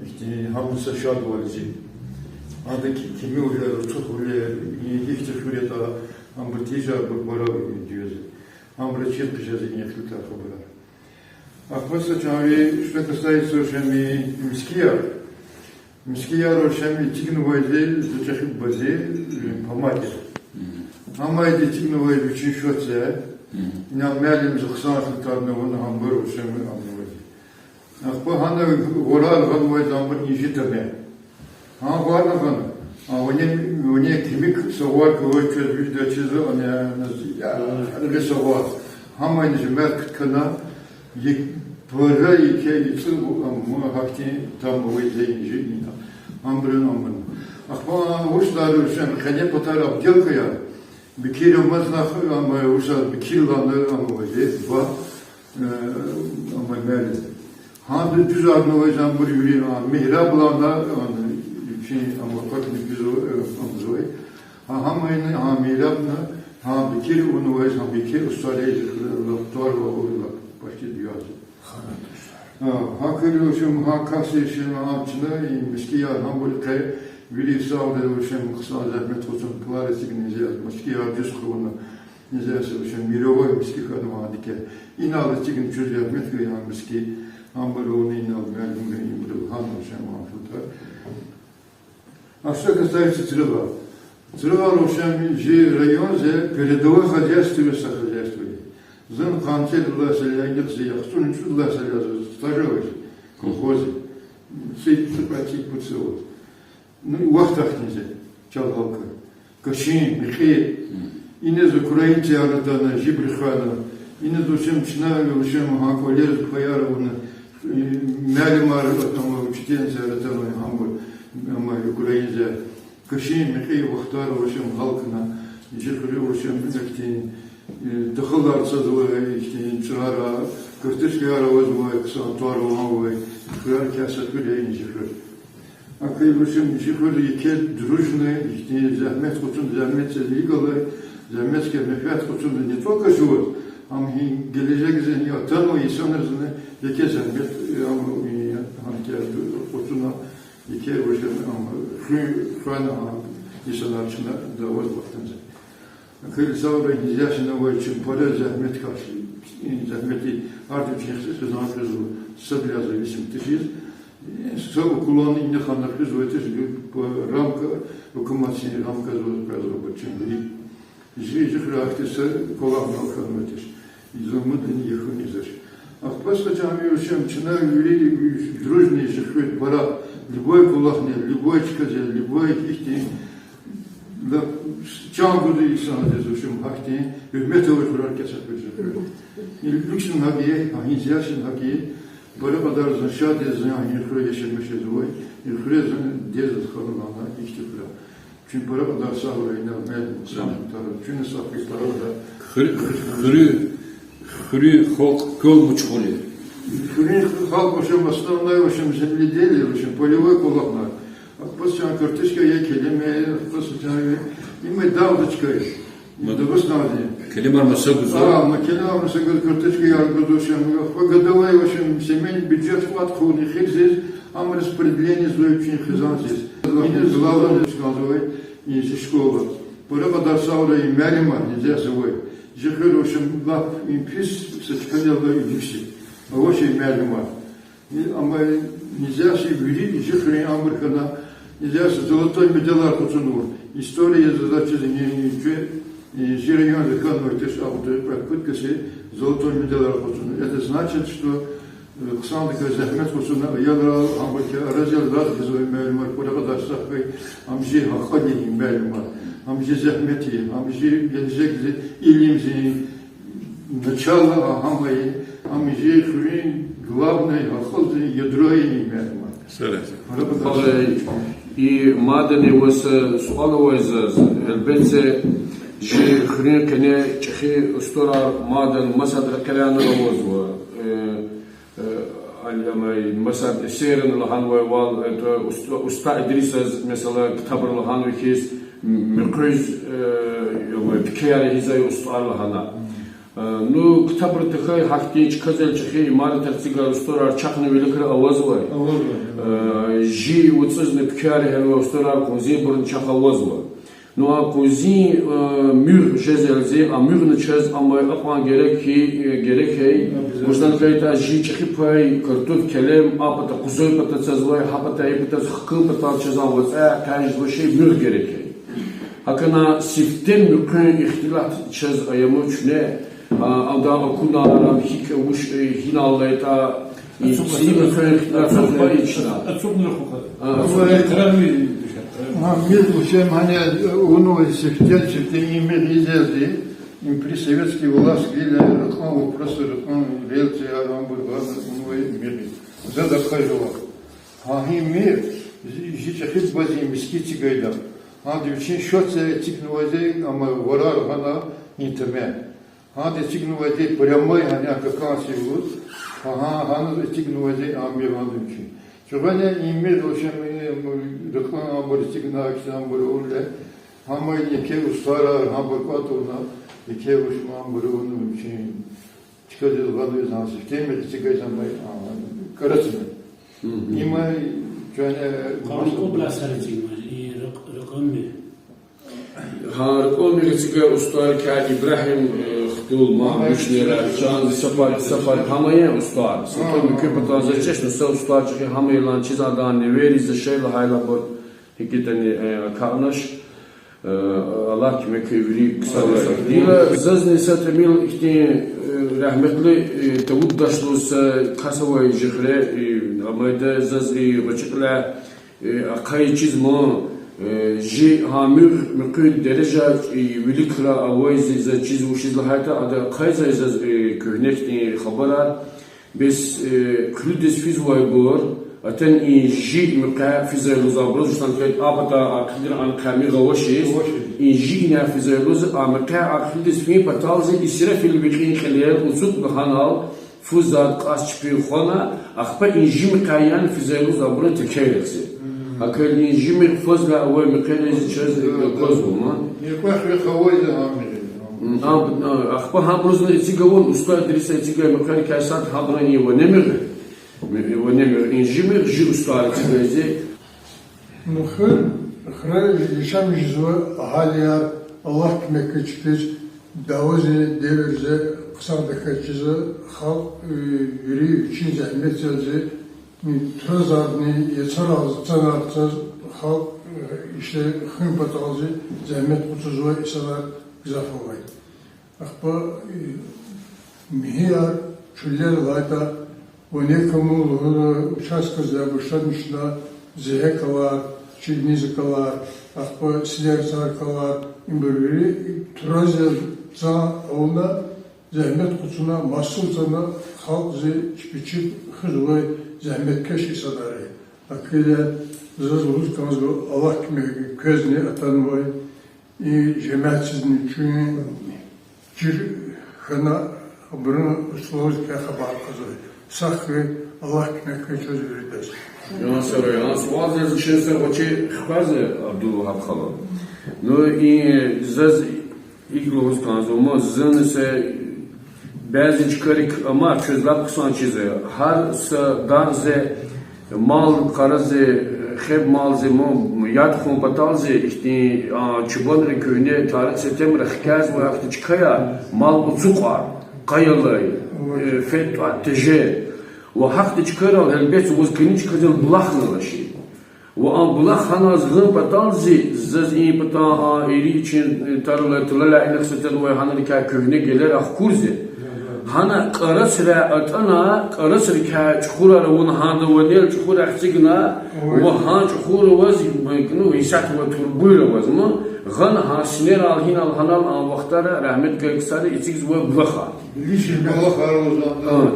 Ихьтин гьам са шадвал зи. Ада ки-, кими уьлер, цух уьлер, и ихьтин хуьр ятӀа, ам бутижа бу-, бара дуьз. Ам рачир хъижез и ихтилатар хабарар. Ахпа са чан ви, что касается, вучем, и мискияр. Мискияр, вучем, эцигнавайди, заз чӀехи бази, э, помаки. Амайди эцигнавай вичин шоце. Ина муаллимди хъсан ихтилатарни авуна гьабур, вучем, амнавайди. Ахпа гьана гъварар гъанвай замбур инжитаме. Гьа гъварна гъана. А вуни, вуни кимик савар квай чвез вижда чиза, ани, ани, я, ани савар. Гьамайни жи мер кткана, ик пара ике ицӀу, ам, гьахьтин там авай зей инжи ина. Амбрин амбрин. Ахпа вуч дари вучем къене патар обделкаяр. Бикир амазна хъ-, ам, вуч дар, бикир лана ам авай зей, ба, э, ам муаллим. Гьанди дуьз арнавай замбур вири, а, мигьраб лана, а, чи, ам, акъатни дуьз, э, амзавай. А, гьамайни, а, мигьрабна, гьа бикир авунвай, гьа бикир устӀарай, лап тӀвар авай, лап почти дуьз. А, гьа куьн, вучем, гьа кас я, вучем, а, чна, и мискияр гьабур къе, вири сагърай, вучем, хъсан зегьмет къачун, пулар эцигна зи, мискияр дуьз хъувуна. Низяса, вучем, мировой миски хьанва адакай. Инал эцигна чуьз зегьмет гайи миски, амбарни инал муаллимри ибуру гьана, вучем, амфута. А что касается Црила. Црила, вучем, жи районда передовой хозяйство, са хозяйство я. Зун къанни цӀерид лагьай йисалай, яхцӀурни цӀуд лагьай йисалай я зун стажировать ийиз колхозда. Ци, ци, ци пуд сават. Ну, вахт ахьтинди я чал гьалкӀа. Кашин, мекьи. Иниз украинцияр атана, жибур хвена. Иниз, вучем, чна, вучем, гьа кӀвалериз паяр авуна, э, муаллимар атана, учительницаяр атана, гьабур, ам, украинцияр. Кашин, мекьи вахтара, вучем, гьалкӀна, жи хуьре, вучем, ихьтин, э, тахалар цазвай, ихьтин чӀурар, картошкаяр авазвай, хъсан тӀвар-ван авай, хуьряй каса хуьр я и жи хуьр. Акай, вучем, жи хуьр еке дружный, ихьтин зегьмет къачуна, зегьмет це вилик галай, зегьметдикай менфят къачуна не только живот, ам гьи гележегзини атанвай инсанризни еке зегьмет, ам, и, гьам кер къачуна, еке, вучем, ам, хуьн, хуьн, ам, инсанар чна даваз вахтанза. Квез савра гьиз яшина авай чи пара зегьмет каш, зегьмети артух чи хизан хизу сад лагьай зависимости хьиз, са уклон ина хьана хьиз вайтиш по рамка, гьукуматдин рамка заз разработчи вири. Жи, жи хуьре ахьтин са кӀвалах хьанвайтиш. Изамудин яхун изаш. Ахпа са чан ви, вучем, чна вири дружный жи хуьр пара, любой кӀвалахни, любой чкадин, любой ихьтин, да, чан гудай инсандиз, вучем, гьахьтин гьуьрмет авай хуьрер кесек жи хуьр. И лугьуз гьакӀ я, а гьиз яшин гьакӀ я, пара кьадар зун шад я зун и хуьре яшамиш жезвай, и хуьре зун дидедиз хьана лагьана, ихьтин хуьр я. Чун пара кьадар сагърай, ина мед сагъ тара. Чун сагъ хьиз пара кьадар. Хуьр-, хуьруьн, хуьруьн халкь квел мучкъул я. Хуьруьн халкь, вучем, основной, вучем, земледелие, вучем, полевой кӀвалахна. Ахпа са чан картошка я, келем я, ахпа са чан я. Има дагъда чка я. Ма Дагъустанда. Келемар маса гузва? А, ма келемар маса гуз, картошкаяр гуз, вучем, ахпа годовой, вучем, семейный бюджет кӀватӀ хьуни хирзиз, ам распределение ийизва вичин хизандиз. Иниз главный чкадиз авай, и жи школа. Пара кьадар сагърай и муаллимар, низясавай. Жи хуьр, вучем, лап и пис са чкадал авай и гуси. Авачир муаллимар. И, амма низяси вири жи хуьруьн абур хьана, низяси золотой медалар къачунва. История заз чиз ни, ни чуь, э, жи районда хьанвайтиш абур, э, пуд каси золотой медалар къачунва. Это значит, что, э, хъсандаказ зегьмет къачуна аялрал, абур ки аразел рад хьизвай муаллимар, пара кьадар сагърай, ам жи гьакъалди муаллимар, ам жи зегьметдин, ам жи гележегдин илимдин, Начало, а, гьамай, ам жи хуьруьн главный, гьахъалди ядро я и мярма. Сера. Ара бада. Э, и мадни ваз, э, суал авай заз, гьелбетда, жи хуьруьн къене чӀехи устӀарар мадни масад рекьерани авазва. Э, э, ам, ам, масад эсерни лагьанвайвал, это, уста, уста Идрисаз, месела, ктабра лагьанва хьиз, м-, муькъуьз, э, ам, пикеяр ийизвай устӀар лагьана. Э, ну, ктабра тахьай гьахьтин чкадал чӀехи имаратар эцигай устӀарар чахъни виликра авазвай. Авазвай. Э, жи вацӀазни пикеяр гьелвай устӀарар къванцин бурни чахъ авазва. Ну, а къванцин, э, муьгъ жезелди, а муьгъни чаз амай акьван герек хьи, э, герек хьи, обязательно. Вучиз лагьайтӀа жи чӀехи пай, картоф, келем, а пата къузой пата цазвай, гьа пата, и пата хкун патал чаз а вацӀа къвезвай шей муьгъ герек хьи. ГьакӀ хьана сифтени муькъуьн ихтилат чаз аяму чуьне, а, адан акунар, ам гьикӀ, вуч, э, гьинал алайтӀа, и Ацукь, сифтени ацукь. Муькъуьн ихтилат чаз ахпа ична. Ацукьна хукъа. А, ацукь. Ацукь, ацукь. Ма мир вучем гьана, э, авунвай сифтени, сифтени и мир ийизвайди, им при советский власть гила ракьун вопрос, ракьун велци арам бургъан авунвай мир. Заз ахъа жува. Гьа и мир, жи, жи чӀехи бубади миски эцигайда. Гьада вичин шоце эцигнавайди, амма варар гьана интеме. Гьада эцигнавайди прямой, гьана каканси лугьуз, гьа, гьана эцигнавайди а мир гьада вичин. Чугъана и мир вучем, э, ракьун абур эцигна, ксан абур авурла, гьамай еке устӀарар, гьабур кӀватӀ авуна, еке вуч абур авуна вичин. Чкадал гъанвай зан сифтени мир эцигайзамай, а, кӀарацӀна. Мгм. Има чуьне Къанкъубла сар эцигмай, и ракь-, ракьун мир. Гьа, ракьун мир эцигай устӀарикай Ибрагьим, э, хтул ма, Ага, вишнера, Ибрагьим. Чан, Сапар, Сапар, гьамай устӀар. Сапар Ага. Муькуь патан за чешна, са устӀар чӀехи гьамай лан чиз адан невери за шей лагьайла бур. Гьикитани, э, аканач, э, Аллагь куьмек хьуй вири ксарилай. Гила зазни са тӀимил ихьтин, э, рагьметлу, э, Давуддашдиз, э, кас авай жихре, э, амайда заз и гъвечӀи кьиле, э, ахъайиз чиз ма, э, жи гьа муьгъ, муькуь дережа, э, виликра авай зи-, заз чиз вучиз лагьайтӀа, ада ахъайзавай заз, э, куьгьне хьтин хабарар. Бес, э, хъуьлуьдиз физвайбур, атана и жи муькъвагъ физвай лугьуз абуруз, вучиз лагьайтӀа а пата а хъуьлуьдин а муькъвагъ муьгъ авачиз, и жи ина физвай лугьуз, а муькъвагъ а хъуьлуьдиз фин паталзи Исрафил векьин кьилел, уцукьна гьанал, фу затӀ кьаз чпин хвана, ахпа и жи муькъвагъ яна физвай лугьуз абурун текер яз. Гьакӏ хьайила и жи муьгъ фазла авай муькъвагъриз чаз аквазва ма. Муькъвагъ вехъ авайди гьа муьгъ. М, а, а, ахпа гьабурузни эцигун, устӀа Идрис эцигай муькъвагърикай сад гьабурун и ванемир, ванемир, и жи муьгъ жи устӀар эцигайди. Муьгъ хуьр, хуьре яшамиш жезвай агьалияр, Аллагь куьмек хьуй чпиз, давази девирзи хъсан тахьай чизва, халкь, э, вири вичин зегьметзалди, э, туразарни, яцаралзи, цанар цаз халкь, э, ишле хуьн паталзи зегьмет къачузвай инсанар гзаф авай. Ахпа, э, михьияр, чуьллер алайда, ванекамул лугьуз участкадиз башламишна, зегьекалар, чилниз акалар, ахпа сидерцар акалар, ибур вири туразар цан авуна, зегьмет къачуна, масул цана халкьди чпи чеб хуьзвай зегьметкеш инсанар я. Гьакӏ хьайила заз лугьуз кӏанзава, Аллагь куьмек хьуй квезни атанвай, и жемятдизни, чун чир хьана, абурун условиеяр хабар кьазва. Сагъ хьуй, Аллагь куьмек хьуй чаз виридаз. Я сара, я суал заз честно гъвечӏи хквезва, Абдулвагьаб халу. Ну, и заз икӏ лугьуз кӏанзава, ма зун са бязи чкайрик, амма чвез лап хъсан чиз я. Гьар са дагъдиз мал къарази, хеб малди, ма, яд хьун паталди ихьтин, а, чубанри куьгьне тарих сетемра хкязва, ахьтин чкаяр, мал ацукьар, къаялай, э, фед тӏвар, тежер. Ва гьахьтин чкайрал гьелбет ваз кӏани чкадал булахни авачир. Ва а булах гьана зун паталди, заз и патан, а, ири чин, э, таралай тӏалалай инихъ сетенвай гьанрикай куьгьне гелер ахкурди. Гьана кӏарацрай атӏана, кӏарацрикай чухурар авуна, гьада ванел чухурар эцигна, ва гьа чухур аваз, ну, исятда турбуйра аваз, ну, Гъана гьа синерал гьинал гьанал а вахтара рагьмет гайи ксари эцигзавай булахар.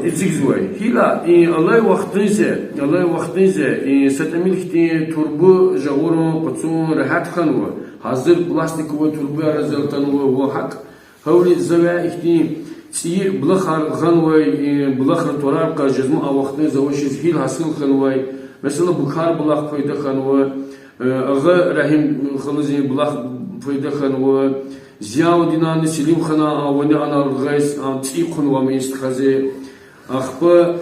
Эцигзавай. Гила и алай вахтунда, алай вахтунда и са тӀимил хьтин турба жагъурун, къуцун регьят хьанва. Гьазур пластиковый турбаяр атанва ва гьакӀ. Гьавиляй за ва ихьтин цӀийи булахар гъанвай, и булахра тӀварар кьаз жезма а вахтунда авачиз гьил гьасил хьанвай. Месела, Букар булах пайда хьанва, э, Агъа Рагьим халузин булах пайда хьанва, Зиявдинанни Селимханан а ванни анал гъайз, а цӀийи хъунвам, стхази. Ахпа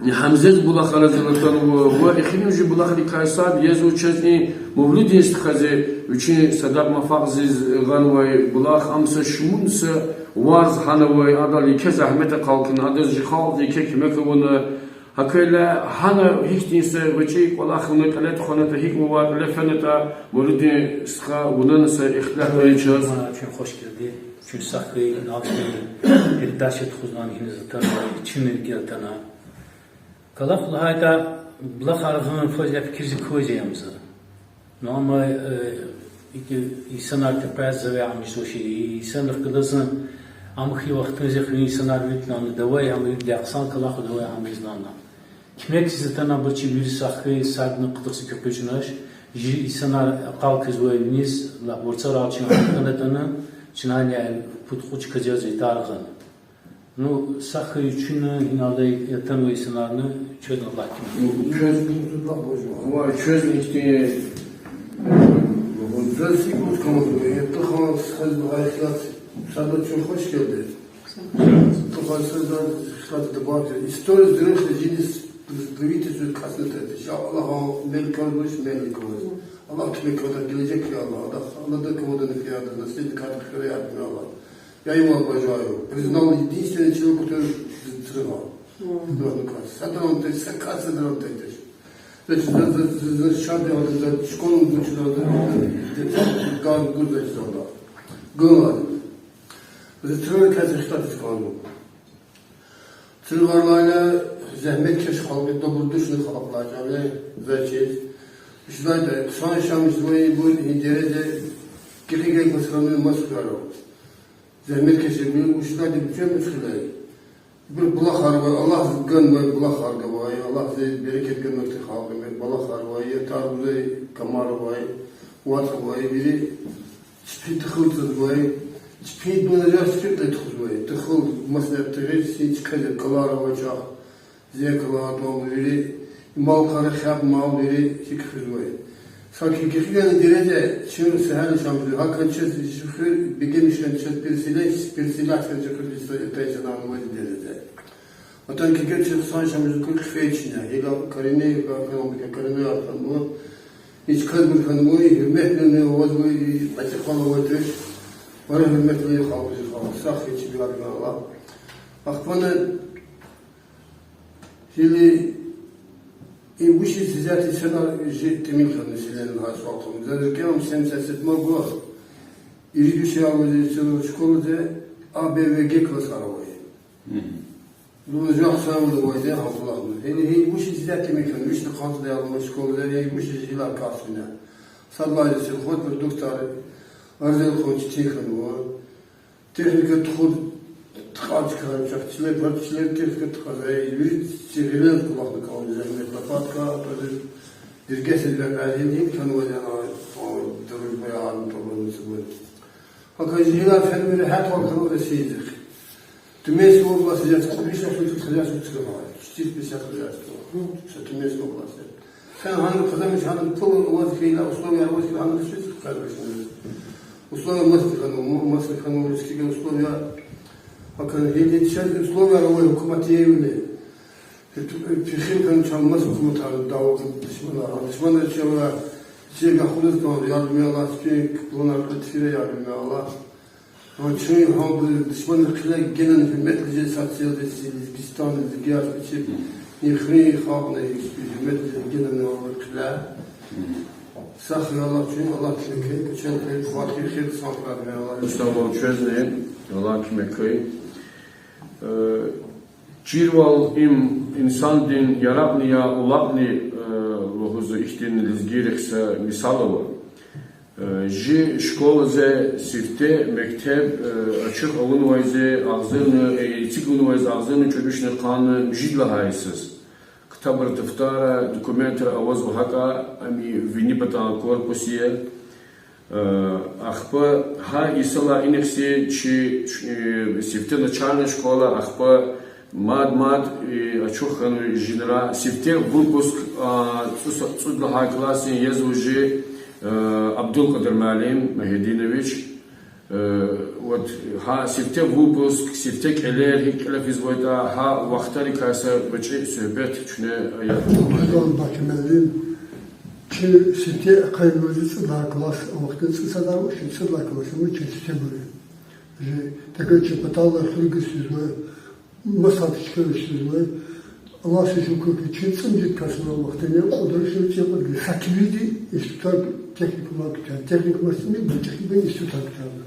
Гьамзез булахар атанва ва эхиримжи булахрикай сад язва чаз и Мавлудин стхази, вичин Садакь Муфакъзиз гъанвай булах, ам са шумуд са варз гьанавай, адал еке зегьмет акъалкна, адаз чи халкьди еке куьмек авуна. ГьакӀ хьайила гьана гьихьтин са гъвечӀи кӀвалах авуна, кьиле тухванатӀа, гьикӀ вавай кьиле фенатӀа, Мавлудин стха, вуна са ихтилат ая чаз. Чун хуш гелди, чун са хьайи, налчни передача тухуз лагьана гьиниз атанвай, чун рикӀел атана. КӀвалах лагьайтӀа, булахар гъун фаз я фикир зи кваз я ам за. Ну, амма, э, ики инсанар тепяз завай амиз вачи, инсанрихъ галаз ам хьи вахтунда хуьн инсанар виликна, давай ам виликдай хъсан кӀвалах давай ам излана. Куьмекиз атана бачи вири са хьайи садни хъдух са куь къуьчӀнач, жи инсанар акъал квазвай виниз, ла варцарал чна хьана атана, чна я пуд-кьуд чка жез итар гъана. Ну, са хьайи чуьнни, гьиналди атанвай инсанарни, чуьнни Аллагь куьмек. Ну, чуьнни, ва чуьнни ихьтин, за сикуз кӀанзава, я тухван схаз гьа ихтилат, садла чун хуш гелди. Тухван садла ихтилат дабагъ. История зурухъ жиниз, правительство касна тайди. Ша Аллагь мел калмиш, мел калмиш. Аллагь куьмек квадай, гележек я Аллагь. Аллагь, Аллагьди квадай фида, наследникар хьурай, я Аллагь. Я его обожаю. Признал единственный человек, который взрывал. Мгм. Садран тайди, са кас садран тайди. Значит, за, за, за, за шаби, за школу гучила, за, за, за, газ гуз, значит, за, да. Гулан. За трое кас ихтилат кӀанзава. Цуьрварвалай зегьметкеш халкь, добродушный халкь лажаве, зачиз. Шуьлайда, хъсан шамиш зувай бур, и дерезе, гекъигай басраны масхара. Зегьметкеш бур, шуьлайда, бучем мусхилай. Бур булахар авай, Аллагьди ганвай булахар гавай, Аллагьди берекет ганвай халкь, булахар авай, я тарбузай камар авай, вацӀ авай, вири чпи тухул цазвай, чпи дунаяр сифте тухузвай, тухул маслят тегъиз, син чказе калар авачах, зекала атӀан вири, мал-къара хьаб мал вири хьи хуьзвай. Саки гекъигайла дерезе, чун сегьан шамзу, гьакӀан чаз хуьр, бегемишан чаз переселяй-, переселяться хьан чаз хуьр, листа этайсанан вази дерезе. Атан кигер чаз хъсан шамзу кур хъфейчина, гила коренной, экономика коренной атан бу. Ич кадмир хьанвай, гьуьрметлуни авазвай, бацӀи халавай туш. Вара гьуьрметлуни халкь, халкь, сагъ хьуй, чиб яргъан Аллагь. Ахпана гила и вучиз исятда инсанар жи тӀимил хьана население гьа суал хьана. За рикӀел ам семьдесят седьмой год. Ирид вичин авазва школадиз, А, Б, В, Г классар авай. Мгм. Ну, жах савда авайди гьа кӀвалахна. Гьини гьи вучиз исятда тӀимил хьана, вични къанцӀдай алама школадиз, гьи вучиз гила касвина. Сад лагьайди сельхозпродуктар арзан хьун четин хьанва. Техника тухуз тухуз кӀанзава чахъ, чилер, пар чилер техника тухузвай, вири чи гъилер кӀвалахна кӀанзава, зегьмет, лопатка, тӀварир, диргесилер, гьин, гьин хьанвай яна, о, дружба я, ан, тобрани цугвай. ГьакӀ жи гила фермер гьатвал хьанва Россиядихъ. Тюменская область, я, вичин хозяйство, хозяйство цугвай, четыре пятьдесят хозяйства. Са Тюменская область. Сен гьанра къазанмиш, гьанра пул аваз хьайила, условия аваз хьайила, гьанра чиз къазанмиш. Условия маса хьанва, м-, маса хьанва, рискига условия. Акъан гьеле чаз условия авай гьукумат ейвине. Пехил хьана чал маса гьукуматар дава душманар. Душманар чала чега хулас кӀан, ярдуме Аллагь, спи, планар кьатфира, ярдуме Аллагь. Ва чун гьабур душманрин хъиле генани гьуьрметлу жез сад сел, лезги, лезгистан, лезгияр, пичи, и хуьруьн халкьни гьуьрметлу жез генани гьабур хъиле. Сагъ хьуй, Аллагь, чун, Аллагь куьмек хьуй, куьчел хьуй, къуват хьуй, хийир-хъсан хьуй, Аллагь. Сагъ ol, чвезни Аллагь куьмек хьуй. Э, чирвал им инсандин яракьни я, улакьни, э, лугьуз ихьтин лезгийрихъ са мисал ава. Э, жи школадиз сифте мектеб, э, ачух авунвайди агъзурни, э, эцигунвайди агъзурни кӀуьд вишни къанни муьжуьд лагьай йисуз. Ктабра, дафтара, документра авазва гьакӀа, ам и вини патан корпус я. Э, ахпа гьа йисалай инихъ чи, э, сифте начальный школа, ахпа мад-мад, э, ачух хьанва жинра. Сифте выпуск, а, цӀуд, цӀуд лагьай классдин язва жи, э, Абдулкъадир муаллим Магьидинович. Э, вот, гьа сифте выпуск, сифте кӀелер гьикӀ кьиле физватӀа, гьа вахтарикай са гъвечӀи суьгьбет куьне ая. Абдулкъадир Бакимуаллим, чи сифте къейд авайди цӀуд лагьай класс, а вахтунда цӀусад лагьай, чи цӀуд лагьай класс, ам чи сифте гури. Жи тахьайтӀа чи паталай хуьруьгиз физва, масад чкайриз физва. Аллагьдиз шукур хьуй, чи цӀемуьжуьд касдин вахтунда кьудраши цӀикьвед са килигди институтар, техникумар куьтягьна, техникумар симик, техникумар институтар куьтягьна.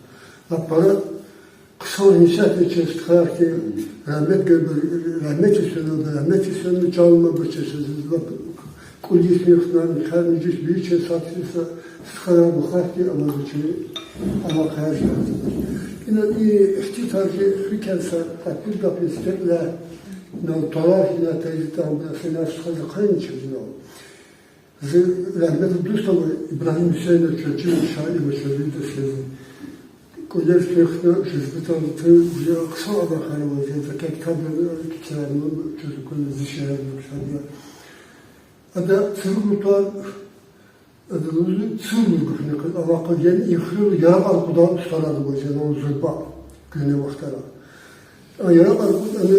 Лап пара хъсан инсанар я чи стхаяр хьи, рагьмет гайибур, рагьметдиз фенва, рагьметдиз фенва, чан амайбур чи, лап кӀуьд йис михьна, михьар муьжуьд йис, вири чи сад-сад стхаяр, мухтар хьи, амазва чи алакъаяр жи. Ина и ихтилатар жи фикир са кьвед гаф истекле, на тарархина тайзи там, сена стхаз хъайни чизва. Зи рагьметлу дустам Ибрагьим Гьуьсейнович, чи шаир, чи виридаз хьиз. КӀвалер фихьна, жезбитан тир, жи хъсан алакъаяр ава, за китаб кхьенва, чуз куна зи шаирдин китабра. Ада цуьругрин тӀвар, ада лугьузва цуьругрин гуьгъуьна алакъа, яни и хуьруьн яракьар кьудай устӀарар ава, яни зурба гуьгъуьна вахтара. А яракьар кьуд, ана,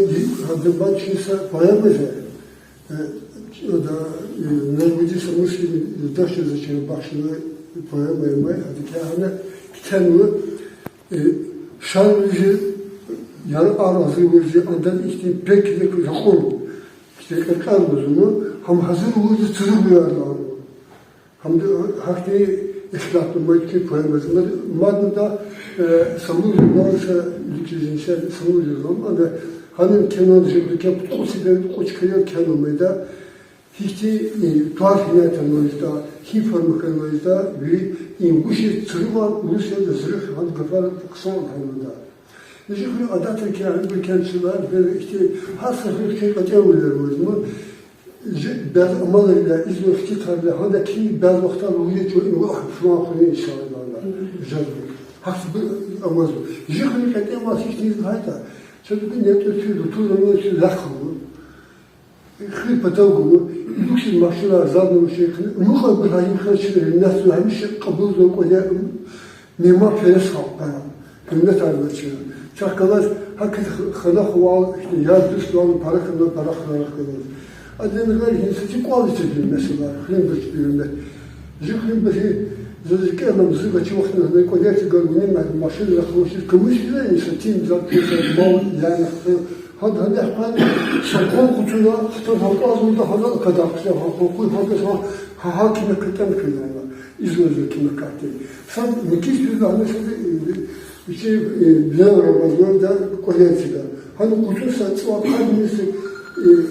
гьада бачиса поэма я, э, ада, э, Найвуди Самусин юлдашди за чна бахшнавай поэма я, гьадакай гьана кхьенва, э, шар вири яракьар азур вири, андан ихьтин пек-пек жакьур, ихьтин кьеркьер лугьузва, гьам гьазур вири цуьругрияр лагьана. Гьамд-, гьахьтин ихтилатни мад чи поэмада. Мад-, мадни ада, э, Самур журналдиз, ликизин се Самур журнал, ада гьанин кхьенвайди жеда, куь кьуцӀ, кьуцӀ кхьенвайди кхьенва мад ада, гьихьтин, э, тӀвар-гьинай атанвайди, гьи форма хьанвайди, вири и вуч я цуьругрин, урусрин, зурихъ, гьа гафар хъсан хьанвайди. Жи хуьруьн адетрикай, уьмуьррикай чна, бер ихьтин, гьар са хуьруьн кьетӀенвилер авазма, жи бязи амалрилай, изва ихтилатарилай, гьада хьи бязи вахтара лугьуз чун им ахпа флан хуьруьн инсанар лагьана. Жезва. Гьахьтинбур амазва. Жи хуьруьн кьетӀенвал гьихьтинди лагьайтӀа, чаз гуьн ятӀа чи рутур раман чи лахъ хьанва. Хуьр патав гузва, и люксдин машинар, заз машин хьана, мукьва-кьуд гьа им хьана, чи регьимдиз гьамиша кьабулзава кӀвале, мегьманперес халкь я, гьуьрметар ава чна. Чахъ галаз гьакӀ хана хвал, яр-дуст ван, пара хьана, пара хьана галаз. Адан гъейри гьи са чи кӀвал ийиз, месела, хуьруьнбурушдин гьуьрмет. Жи хуьруьнбурушди, заз рикӀел алама, зи гъвечӀи вахтунда гьана кӀвале физ гуьгъуьна мад машин рахуш, кумуш физвай, са тим зат чиса мал, яна хтун. Гьада, гьада хкван, са къван къуцуна, хтун гьа кӀвализ лугьуда, гьана кадахъ, гьа къван къуй, гьада са, гьа, гьа кимек катӀан хьана, изва зи кимек катӀи. Са микис физва гьана са, э, вичи, э, левра вазва да кӀвале фида. Гьана къуцун са цӀва къадни са, э,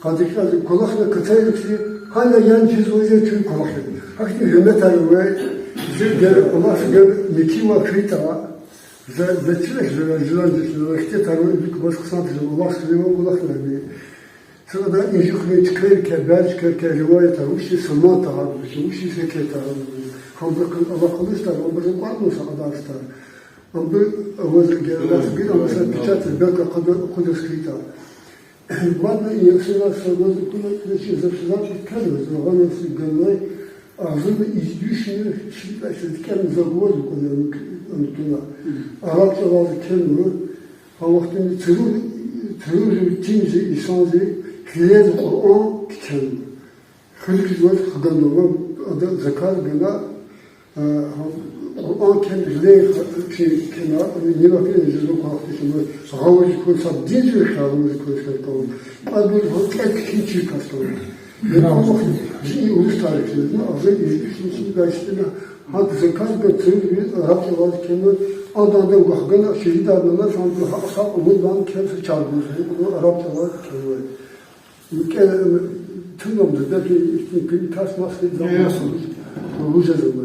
къадикьази кӀвалахна кацайрикзи, гьана ян чизвай я чун кӀвалахна. Гьахьтин гьуьрметар авай, зи гер, Аллагьди гер мекинвал хьайитӀа, за, за чилихъ, за, за, за, за ихтилатар авай, ибур кваз хъсан тир, Аллагьди сивел кӀвалахна ви. Сада и жи хуьруьн чкайрикай, бязи чкайрикай риваятар, вучиз са ман тагьардиз, вучиз са кер тагьардиз. Гьабурукай алакъалу стӀар, абур за кӀватӀна са кьадар стӀар. Абур аваз герелас гила, ама са печатьда белки акъудиз хьайитӀа. Мадни и ясила са ваз куна киличи за сизан кхьенва, за гъана си ганвай, агъзурни ийиз вишни шиитӀа сидкӀел за гваз куна анутуна. Араб чӀалалди кхьенва, гьа вахтунда цуьругъ, цуьругъ тим зи, инсан зи, килигиз Къуръан кхьенва. Хуьруьгиз ваз хгана, ада заказ гана, а, Къуръан кхьенва, гъиле ха-, чи кхьена, нивакни жезва квахтишма, гъавурди квай, сад динзив хьи гъавурди квай шаркал. Кьадур гьа кӀек кхьин чир касдава. Браво. Жи урус тарих жезва, а за иришни чи дайсна, гьа заказ гана, цуьруьгъ араб чӀалалди кхьенва, ада, ада вахгана, шегьидарна, ана, сам гьа са умуд ван кхьенва, са чаргуз, араб чӀалалди кхьенва. КӀел, тунам да, да, ихьтин куьн кас мас хьиз, я, я, лугьуз жезва.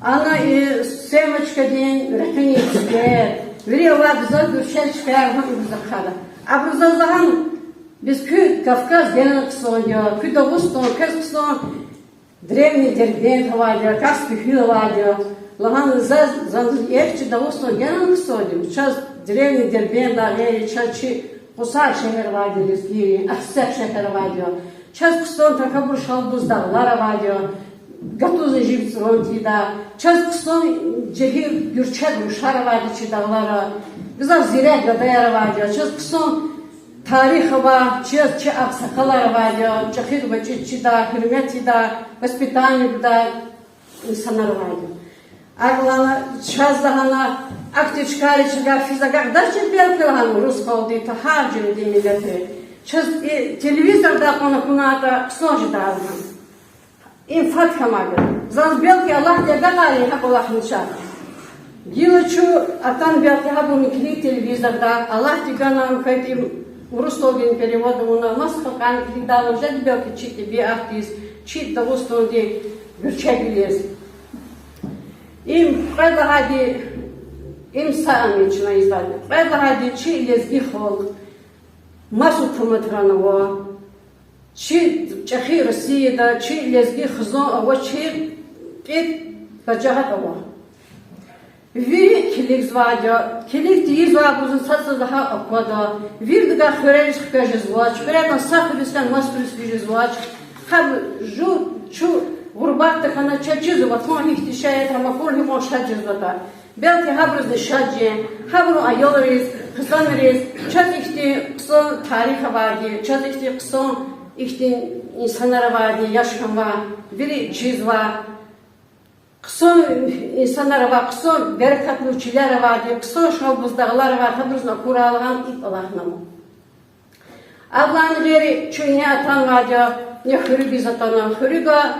Ана и семечкадин рекьинин цуьквер, вири авай гзаф гуьрчег чкаяр гьа ибур захъ ада. Абуру заз лагьана: биз куь Кавказ генани хъсан я, куь Дагъустан квез хъсан, древний Дербент авайди я, Каспи гьуьл авайди я. Лагьана заз, заз: эх, чи Дагъустан генани хъсан я, чаз древний Дербентдилай гъейри, чаз чи Къусар шегьер авайди я, лезгийрин Ахцегь шегьер авайди я. Чаз хъсан такабур Шалбуз дагълар авайди я, гатузни жив цӀран тийидай. Чаз хъсан жегьил гуьрчег рушар авайди я чи дагълара. Гзаф зирек гадаяр авайди я. Чаз хъсан тарих ава, чаз чи агъсакъалар авайди я, чӀехи ва чӀи чидай, гьуьрмет ийидай, воспитание гудай инсанар авайди я. Акьван чаз лагьана, ахьтин чкайри чавай физ агакьдачир, белки, лагьана, урус халкьдин, тахай жуьредин миллетри. Чаз и телевизордай кьван акунайтӀа, хъсан жедай лагьана. Им фад хьамайди я. Заз, белки, Аллагьди агакьайла гьа кӀвалахни чаз. Гила чун атана, белки, гьабурни килиг телевизорда, Аллагьди гана, ам хьайитӀа, урусдалди перевод авуна, маса халкьарни килигдайла жеди, белки, чи тӀебиатдиз, чи Дагъустандин гуьрчегвилиз. Им кьвед лагьайди, им са амин чна ийизвайди. Кьвед лагьайди, чи лезги халкь маса гьукуматрани ава, чи чӀехи Россияда чи лезги хизан авачир кьил пачагьат ава. Вири килигзавайди я, килиг тийизвайбурузни цацаза гьа аквада, виридавай хуьрериз хквез жезвач, хуьредан са хуьруьз хьана маса хуьруьз физ жезвач. Гьаб жув чун гъурбатда хьана, чаз чизва ватан гьихьтин шей ятӀа, гьам акур гьикьван шад жезватӀа. Белки гьабурузни шад жен, гьабурун аялриз, хизанриз, чаз ихьтин хъсан тарих авайди, чаз ихьтин хъсан, ихьтин инсанар авайди яш хьанва, вири чизва. Хъсан инсанар ава, хъсан берекатлу чилер авайди, хъсан Шалбуз дагълар авайди, гьабурузни акурай лагьана, икӀ кӀвалахнава. Абурун гъейри чун ина атанвайди я, ина хуьруьгиз атана, хуьруьга,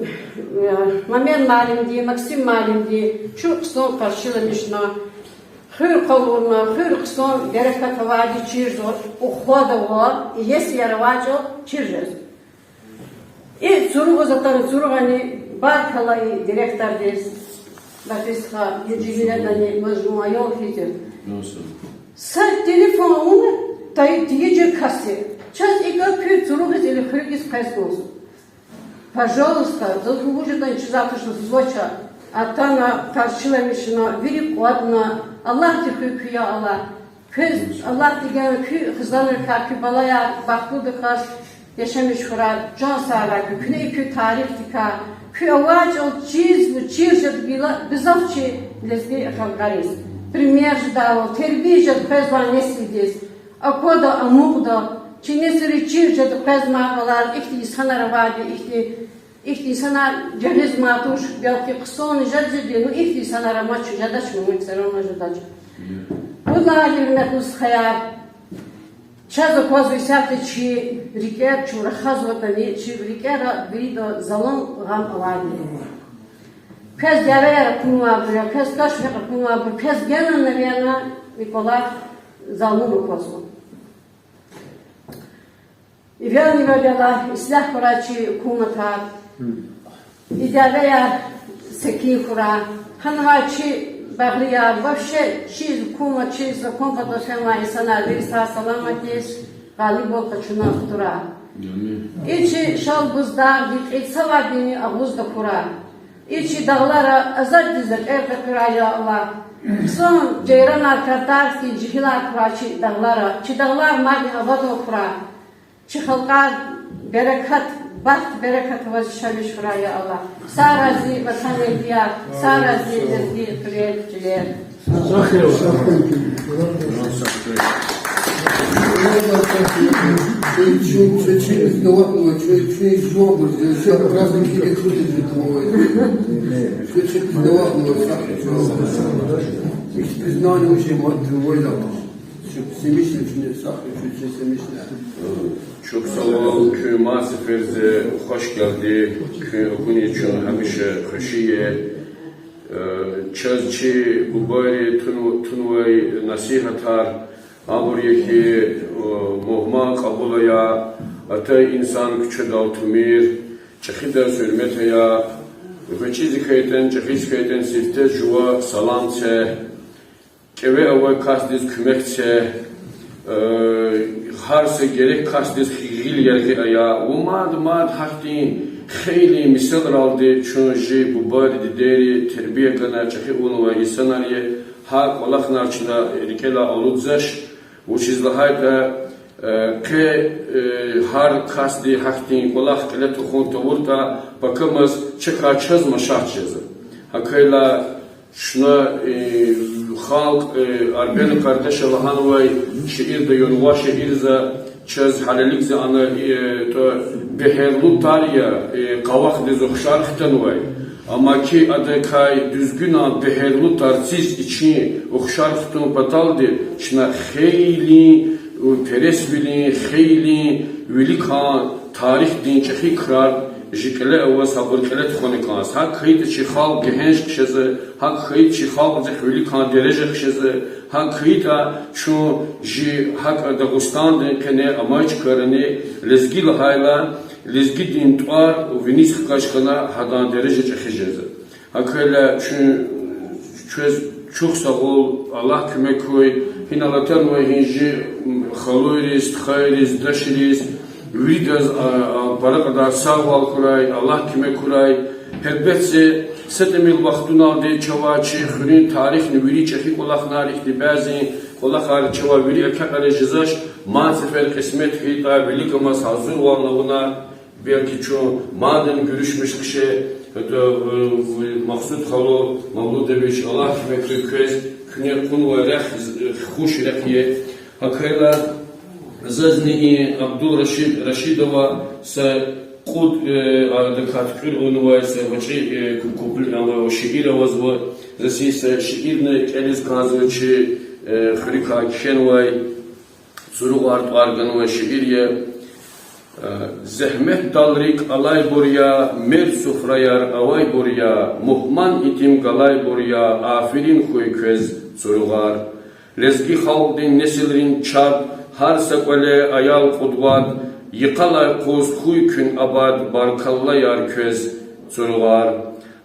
э, Мамед муаллимди, Максим муаллимди чун хъсан къаршиламишна, хуьр къалурна, хуьр хъсан берекат авайди чирзава, ухвадава, иеси яр авай чӀал чир жез. И ЦӀуругъуз атана, ЦӀуругъани баркалла и директордиз, Батист стха, и жигьиледани ваз жуван аял хьиз я. Са телефон авуна, тайи тийижир кас я. Чаз икӀ куь ЦӀуругъуз или хуьруьгиз къвез лугьуз. Пожалуйста, заз лугьуз жедани чизвай туш, заз вач. Атана, къаршиламишна, вири кӀватӀна, Аллагьди хуьй куь, я Аллагь. Квез Аллагьди гена куь хизанрикай, куь балаяр бахтлудаказ яшамиш хьурай, чан сагърай куь, куьне куь тарихдикай, куь авай чӀал чизва, чир жеда гила гзаф чи лезги халкьариз. Пример жедайвал, тербия жеда къвезвай несилдиз. Аквада, амукьда, чи несилриз чир жеда къвезмай кӀвалах, ихьтин инсанар авайди, ихьтин, ихьтин инсанар жагъизмай туш, белки хъсан жеда жеди, ну ихьтин инсанар амач, жедач, ну, мукьсарана жедач. Валлагь, гьуьрметлу стхаяр, чаз аквазва исятда чи рикӀер чун рахазватӀани, чи рикӀера вирида залан гъам авайди. Квез дявеяр акунвайбур я, квез кашмир акунвайбур, квез генани, наверно, и кӀвалах залум аквазва. Эвелни-эвел Аллагь ислягь хьурай чи гьукуматар, и дявеяр секин хьурай. Гьанвай чи багълияр, вообще чи гьукумат, чи закон патал фенвай инсанар вири сагъ-саламат яз, гъалибвал къачуна хтурай. И чи Шалбуз дагъдин кьил цавадини агъуз тахьурай. И чи дагълара азаддиз затӀар къекъуьрай, я Аллагь. Хъсан жайранар, картар хьтин жегьилар хьурай чи дагълара. Чи дагълар мадни абадан хьурай. Чи халкьар берекат, бахт-берекат аваз яшамиш хьурай, я Аллагь. Сагърай зи ватанэгьлияр, сагърай зи лезги хуьрер, чилер. Чухсагъул вал, куьн мад сеферда хуш гелди, куьн акуниз чун гьамиша хвеши я. Э, чаз чи бубайри тун-, тунвай насигьатар, абур я хьи, э, мугьман кьабул ая, атай инсан куьчедал тумир, чӀехидаз гьуьрмет ая, ГъвечӀиз хьайитӀани, чӀехиз хьайитӀани, сифте жува салам це, кӀеве авай касдиз куьмек це, э, гьар са герек касдиз гъил яргъи ая. Ва мад, мад гьахьтин хейлин мисалралди чун жи бубайри, дидейри тербия гана чӀехи авунвай инсанар я, гьа кӀвалахнар чна рикӀелай алудзавач, вучиз лагьайтӀа, э, къе, э, гьар касди гьахьтин кӀвалах кьиле тухун тавуртӀа, пакамаз чакай чаз машат жезва. ГьакӀ хьайила чна, э, халкь, э, Арбен Къардаши лагьанвай шиирда, юнва шиирза, чаз гьалелигза ана, э, тӀа бегьерлу тар я, э, къавахдиз ухшар хтанвай. Амма хьи адакай дуьзгуьнан бегьерлу тарциз ичин ухшар хтун паталди чна хейлин, э, пересвилин, хейлин виликан тарихдин чӀехи крар жи кьиле аваз, гьабур кьиле тухвана кӀанзава. ГьакӀ хьайитӀа чи халкь гегьенш хъжезва, гьакӀ хьайитӀа чи халкьдихъ виликан дережа хъжезва, гьакӀ хьайитӀа чун жи гьакӀ Дагъустандин къене амай чкайрани лезги лагьайла, лезгидин тӀвар виниз хкаж хьана, гьадан дережа чӀехи жезва. ГьакӀ хьайила чун, чвез чухсагъул, Аллагь куьмек хьуй, гьинал атанвай гьи жи, м, халуйриз, стхайриз, дашриз, виридаз, а, а, пара кьадар сагъвал хьурай, Аллагь куьмек хьурай. Гьелбетда, са тӀимил вахтуналди чавай чи хуьруьн тарихни вири чӀехи кӀвалахнар, ихьтин бязи кӀвалахар чавай вири акьакьариз жезвач, мад сефер кьисмет хьайитӀа, виликамаз гьазурвал авуна, белки чун мадни гуьруьшмиш хъше, это, э, Махсуд халу Мавлудович, Аллагь куьмек хьуй квез, куьне кьунвай рехъ, э, хуш рехъ я. ГьакӀ хьайила зазни и Абдулрашид Рашидова са кьуд, э, адакай туькӀуьр авунвай са гъвечӀи, э, ку-, куплет, ама шиир авазва, заз и са шиирни кӀелиз кӀанзава, чи, э, хуьруькай кхьенвай, ЦурагъварикӀ тӀвар ганвай шиир я. Э, зегьметдалрик алайбур я, мерд суфраяр авайбур я, мугьман итим галайбур я, аферин хьуй квез, ЦурагъвариК. Лезги халкьдин несилрин чад, гьар са кӀвале аял кьуд-вад, йикъалай къуз хьуй куьн абад, баркаллаяр квез, ЦурагъвариК.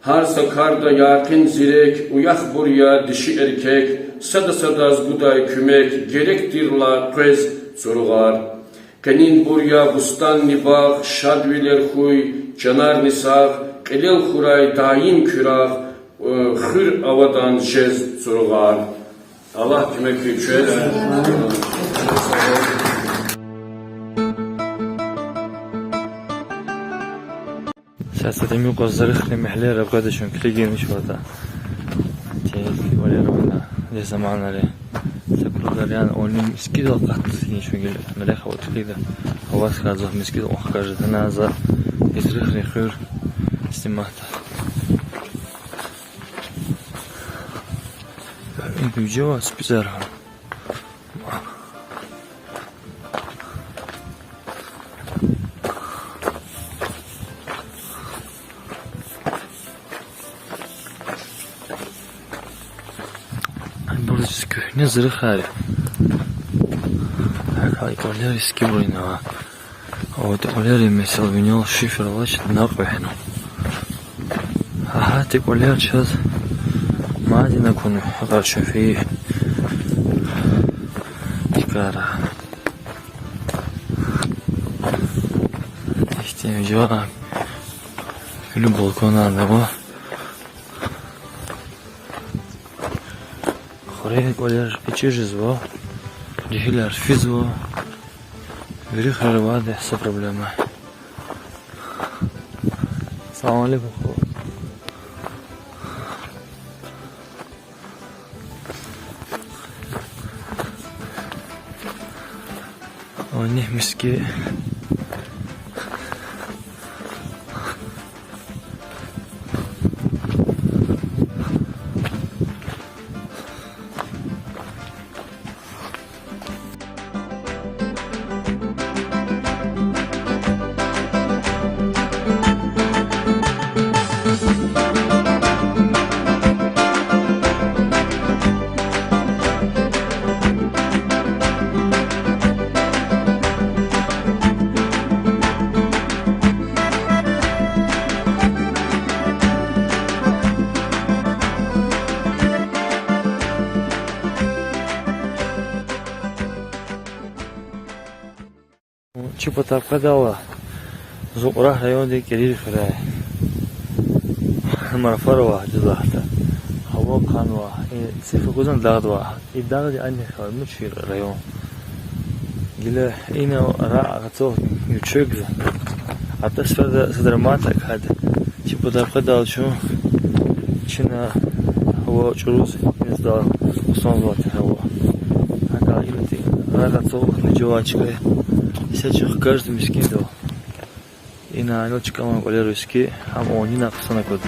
Гьар са карда якъин зирек, уяхбур я диши-эркек, сада-садаз гудай куьмек герек тирла къвез, ЦурагъвариК. Къенинбур я бустанни багъ, шадвилер хьуй, чанарни сагъ, кьилел хьурай даим куь рагъ, э, хуьр авадан жез, ЦурагъвариК. Аллагь куьмек хьуй квез. Са тӀимил кьван зарифрин мягьлеяр авайди чун килигин чӀаватӀа. Тейки валера вуна, де заманри. Са круг дарян они мискӀиндал къатни чун гила, мярекатдал килигда. Гьаваскар заз мискӀиндал хкажна за, Изрихрин хуьр сниматда. Ин вижева спизаргьа. Буржиз куьгьне зрихари. Гьакай кӀвалер искибурна. Ава тӀи кӀвалери месел винел шифер алач накьвехна. Агьа тӀи кӀвалер чаз мадни акуна гьакъар шафи. Икара. Ихьтин жуа. Куьлуь балконар ава. Хуьруьн кӀвалер пичӀи жезва. Жегьилар физва. Вири хвер авайди са проблема. Салам алейкум, хва. О, не, миски. Чи патав къведайла зун Кьурагь райондин КӀирир хуьряй. Марфар ава, дуьз лагьайтӀа. Гьава хъхьанва, и циф гузвани дагъдавай. И дагъди анихъ ава, муч район. Гила ина рагъ къацу вилик вичугза. Атмосфера садра мад акатда. Чи патав къведайла чун, чна гьава чӀуруз, инсдал хъсанзавай тир гьава. ГьакӀ ина тир рагъ къацу вилик жуван чка. Иса чун хкажда мискӀинда. Ина ана чкаман кӀвалер виски, гьам авунни хъсан аквада.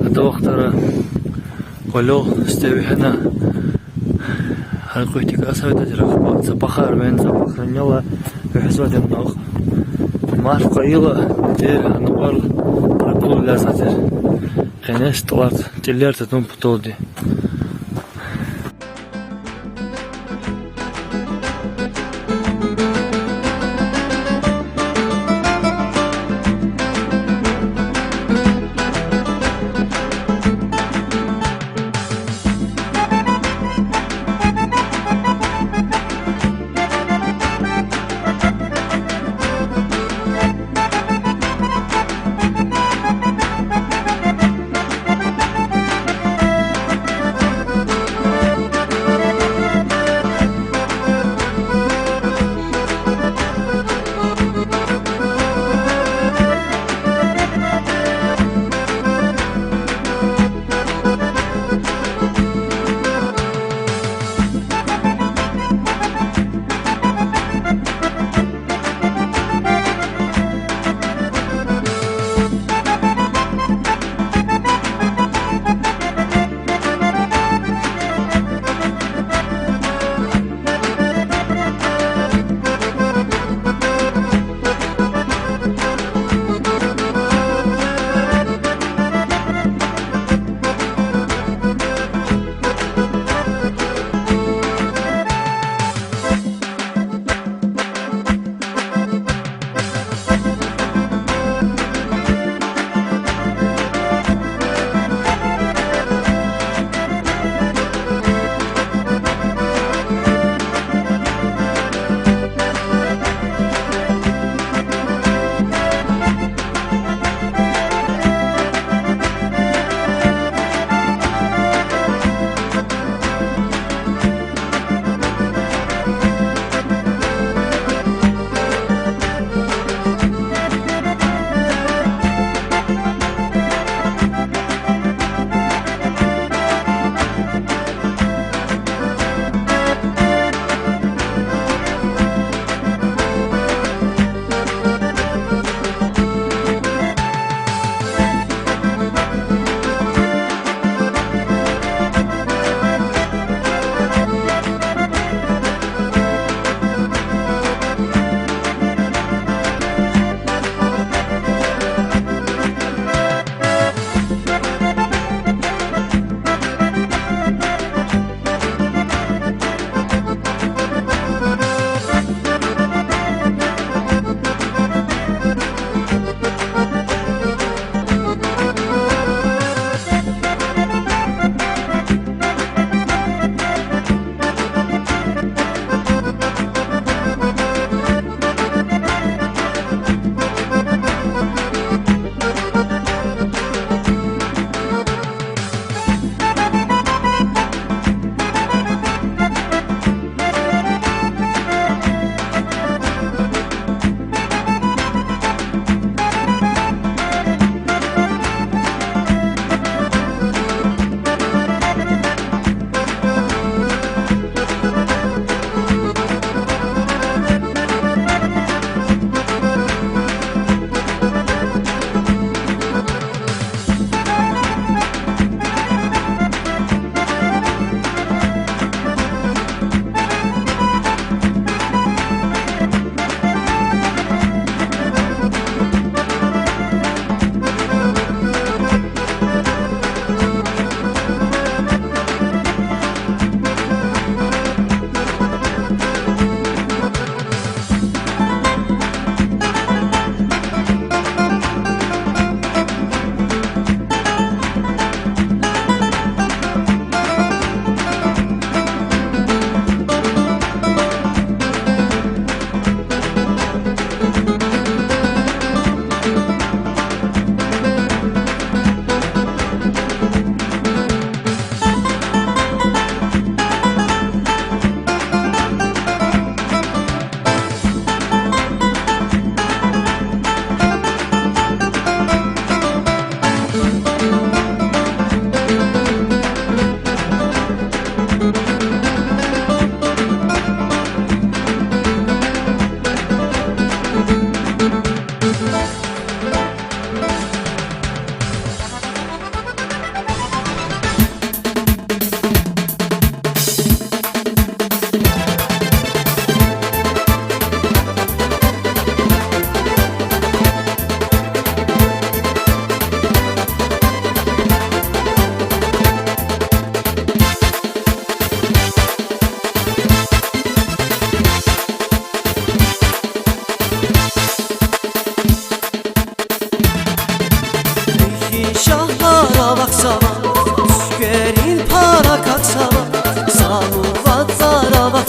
Ада вахтара къвалал сифте вегьена, гьа къуьхтик асавда тир ахпа, цапахар вен, цапахрин яла вегьезвайди я ман. Марф къайила, тир гьанвар акул ляза тир. Къенез тӀвар, тӀилер татун паталди.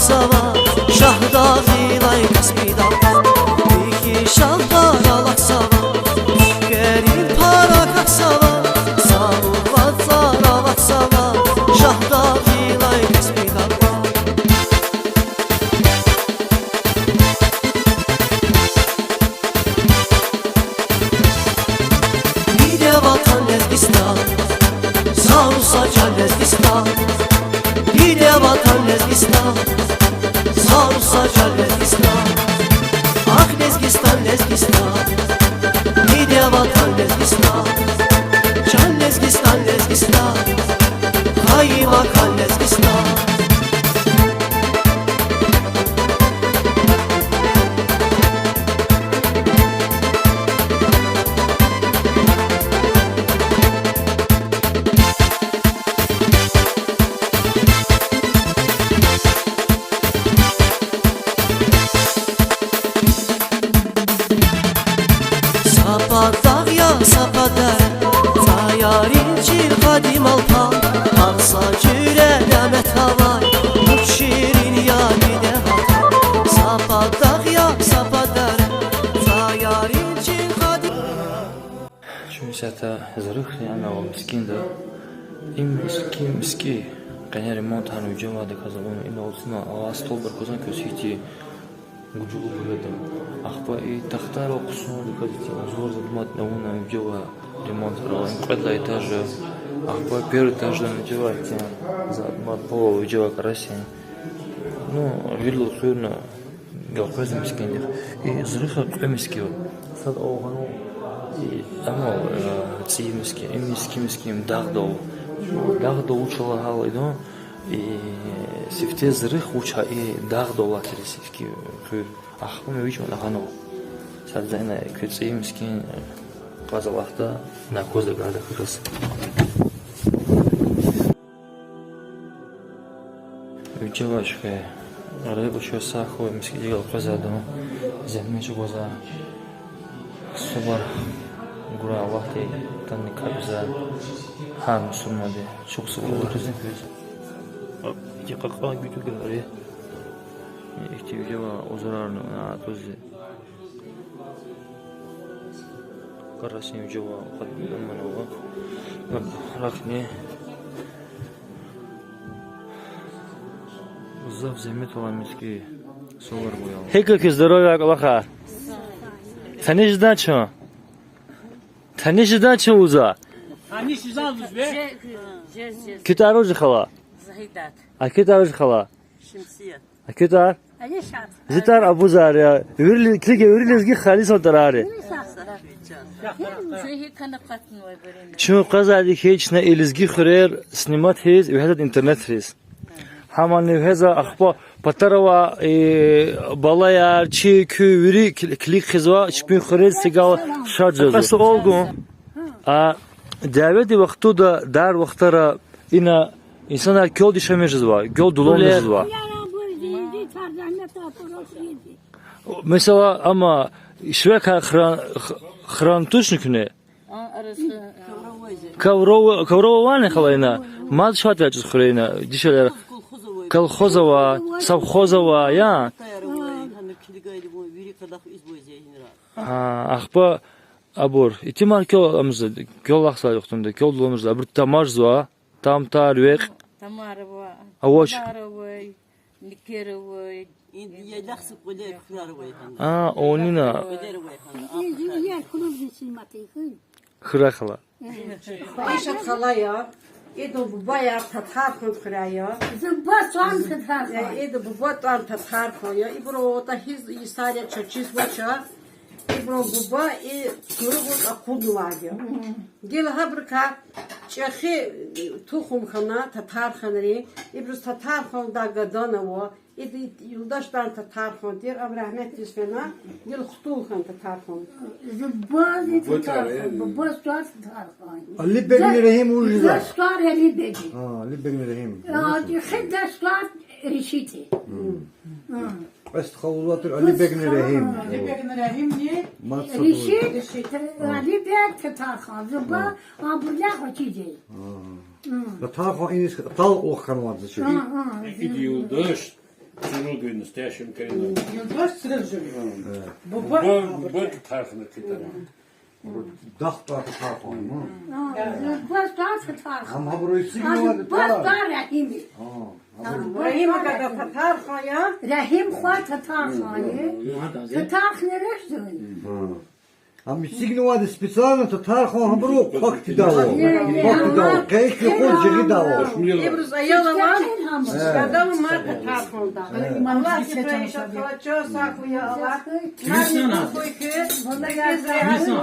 Сава, Шагьдагъилай Каспи дагъ, ихьи шагьбар алахъ сава, керин пара кахь сава, савур вацӀар алахъ сава, Шагьдагъилай Каспи дагъ. Диде ватан Лезгистан, сагъ хьуй са чан Лезгистан. Диде ватан Лезгистан, сагъ хьуй са чан Лезгистан. Ах, Лезгистан, Лезгистан, диде ватан Лезгистан, чан Лезгистан, Лезгистан, хайи макан Лезгистан. Са пад дагъ я, са пад дере, цӀаярин чил къадим Алпан, гьар са жуьре няметар авай, вуч ширин я диде ватан. Са пад дагъ я, са пад дере, цӀаярин чил къадим. Чун исятда Зурихрин анал мискинда. Им миски, миски къене ремонт гьана вижевайдаказ авуна, ина алцина, а столбар квазан квез хьтин гужлу буреда. Ахпа и тахтайрал хъсандаказ итим узур затӀ-матӀ авуна вижева ремонт авуна, им кьвед лагьай этаж я. Ахпа первый этажда вижева итим затӀ-матӀ, пол вижева красин. Ну, виридалай хуьрна гелкъвезва мискиндихъ. И Зурихра кьве миски ава. Сад авгъанва и, амма, э, цӀийи миски, и миски, миски, им дагъдал. Дагъдал вуч лагьайла идан, и сифте Зурих вуч я, и дагъдал алатиз сифте хуьр. Ахпа вич ма лагьанва. Сад за ина куь цӀийи мискин, э, кьаз алахъда, накваз агакьарда хуьруьз. Вижевач хьи, рекье чун сагъ хьуй, мискӀинда гелкъвезвайди, зегьмет чӀугвазвай, сувар гурай Аллагьди, тани капӀзавай гьар мусурманди, чухсагъул хьуй. Ихьтин кьакьан гуьтуьгар я. Ихьтин вижева узурарни атӀузва. Красин вижева, къадим заманай ава. Рахни. Гзаф зегьмет авай миски сувар гуял. ГьикӀ я куь здоровье, кӀвалахар? Таниш жеда чун? Таниш жеда чун вуза? Таниш жеда вуза? Куь тӀвар вуж я, хала? Загьидат. А куь тӀвар вуж я, хала? Шемсият. А куь тӀвар? Зи тӀвар Абузар я. Вири, килиг, вири лезги халисан тӀварар я. Чун къвезвайди хьи, чна и лезги хуьрер снимать ийиз вегьезва интернетриз. Гьамани вегьезва, ахпа патара авай, э, балаяр, чи, куь вири кил-, килиг хъийизва, чпин хуьрер сигал шад жезва. Суал гун. А дяведин вахтунда, дар вахтара ина инсанар квел дишемиш жезва, квел дуланмиш жезва. Месела, амма швекай хран, х-, хран тушни куьне? Ковров, ковров авани, хала, ина? Мад шад я чиз хуьре ина дишегьлияр. Колхоз авай, совхоз авай, я? А, ахпа абур итимар квел амза, квел алахъзавай вахтунда, квел дуланмиш жезва, абур тамар жезва, тамтар, векь. Тамар ава, авач. Тамар авай, никер авай. А, онина. Хуьрай, хала. Айшат хала я. Идан бубаяр Татархан хуьряй я. Зун буба тӀвар Татархан. Э, идан буба тӀвар Татархан я. Ибурун атӀа гьиз йисар я, чаз чизвач. Ибурун буба и куругуз акъуднавайди я. Гила гьабурукай чӀехи тухум хьана Татарханрин. Ибуруз Татарханди гадани ава. Идан юлдаш тӀвар Татархан тир, ам рагьметдиз фена, гила хтул хьана Татархан. Зун бубади Татархан, бубади тӀвар Татархан. Алибегни Рагьим вуж я? Дидедин тӀвар Алибег я. А, Алибегни Рагьим. А, дидедин тӀвар Решит я. Кьве стха вуж тир, Алибегни Рагьим. Алибегни Рагьимни Решит, Решит. Алибег Татархан, зун буба, а, абурлай гъвечӀиди я. Татархан иниз талукь хьанвайди я чи. Икьван юлдаш. Чуругуй настоящий коренной. Юлдаш Сиражуй. Буба, буба татархна китара. Дахтар татархна. Юлдаш татархна. Ам гьабуру эцигнава, татар. Рагьим гада татархна я. Рагьим хва татархна я. Татархна рехзун. Ам эцигнавайди специально татархна гьабуру хъвахтидава. Хъвахтидава. Къе ихьтин къуз жигъидава. Ибуруз аял ава, гадава ма татархна. Аллагьди хайир хьуй, чан сагъ хьуй, я Аллагь. Кимисан а? Кимисан?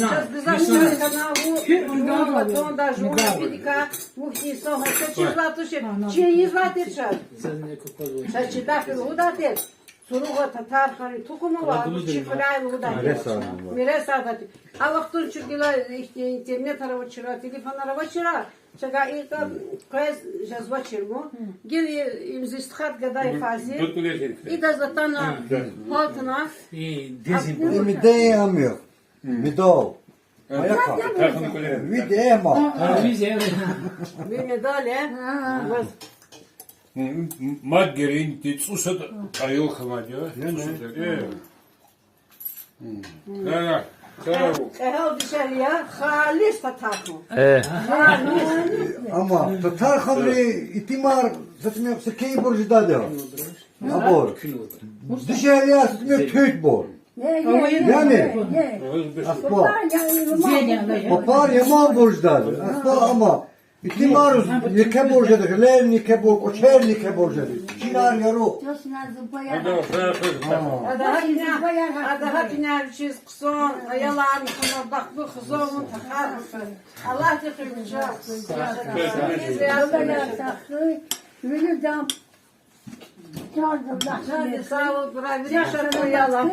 Чаз гзаф шукур хьана, ву, ву ватанда жуван пидика, ву хьтин инсан гьа чаз чизвай туш, чи ийизвай тир чаз. Чаз чи даф лугьудай тир. Цуругъа татархарин тухум ава, чи хуьряй лугьудай тир. Мирес авадай тир. А вахтунда чун гила ихьтин интернетар авачир, телефонар авачир, чага и къвез жезвачир вун. Гила им зи стхад гадай фази. Идаз атана, гьалтна. Им де ам я. Медал. Аяка. Вид ама. Ви медаль, э? Мад геринди цӀусад аял хьамади, э? ЦӀусад, э? Къе-, къегьал дишегьли я, халис татархна. Э. Халис. Амма татарханри итимар, затмекъ са кей буржи дада. Абур. Дишегьли я, затмекъ туьтбур. Яни? Аспа. Папар яман буржи дада. Аспа амма. Итимар еке буржи дада, гъилер еке бур, кӀвачер еке буржи дада. Чинар яру. Ада гьатна, ада гьатна вичиз хъсан, аялар михана бахтлу хизан авун тахьайтӀа. Аллагьди хуьн куьче. Вилидам. Чан Аллагь, чан сагъ хьуй, бра, вири шад хьуй, я Аллагь.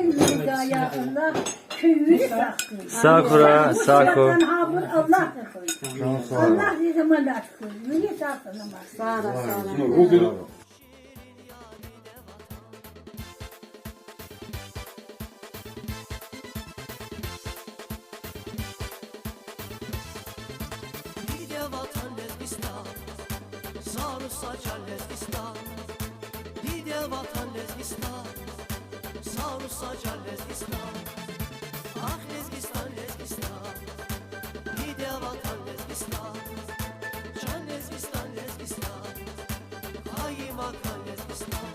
Сагъ хьуй, сагъ хьуй. Аллагьди заманат хьуй, вири сагъ хьуй. Сара, сара. Диде ватан Лезгистан, сагъ хьуй са чан Лезгистан. Диде ватан Лезгистан, сагъ хьуй са чан Лезгистан. Ахь Лезгистан, Лезгистан, диде ватан Лезгистан. Чан Лезгистан, Лезгистан, хайи макан Лезгистан.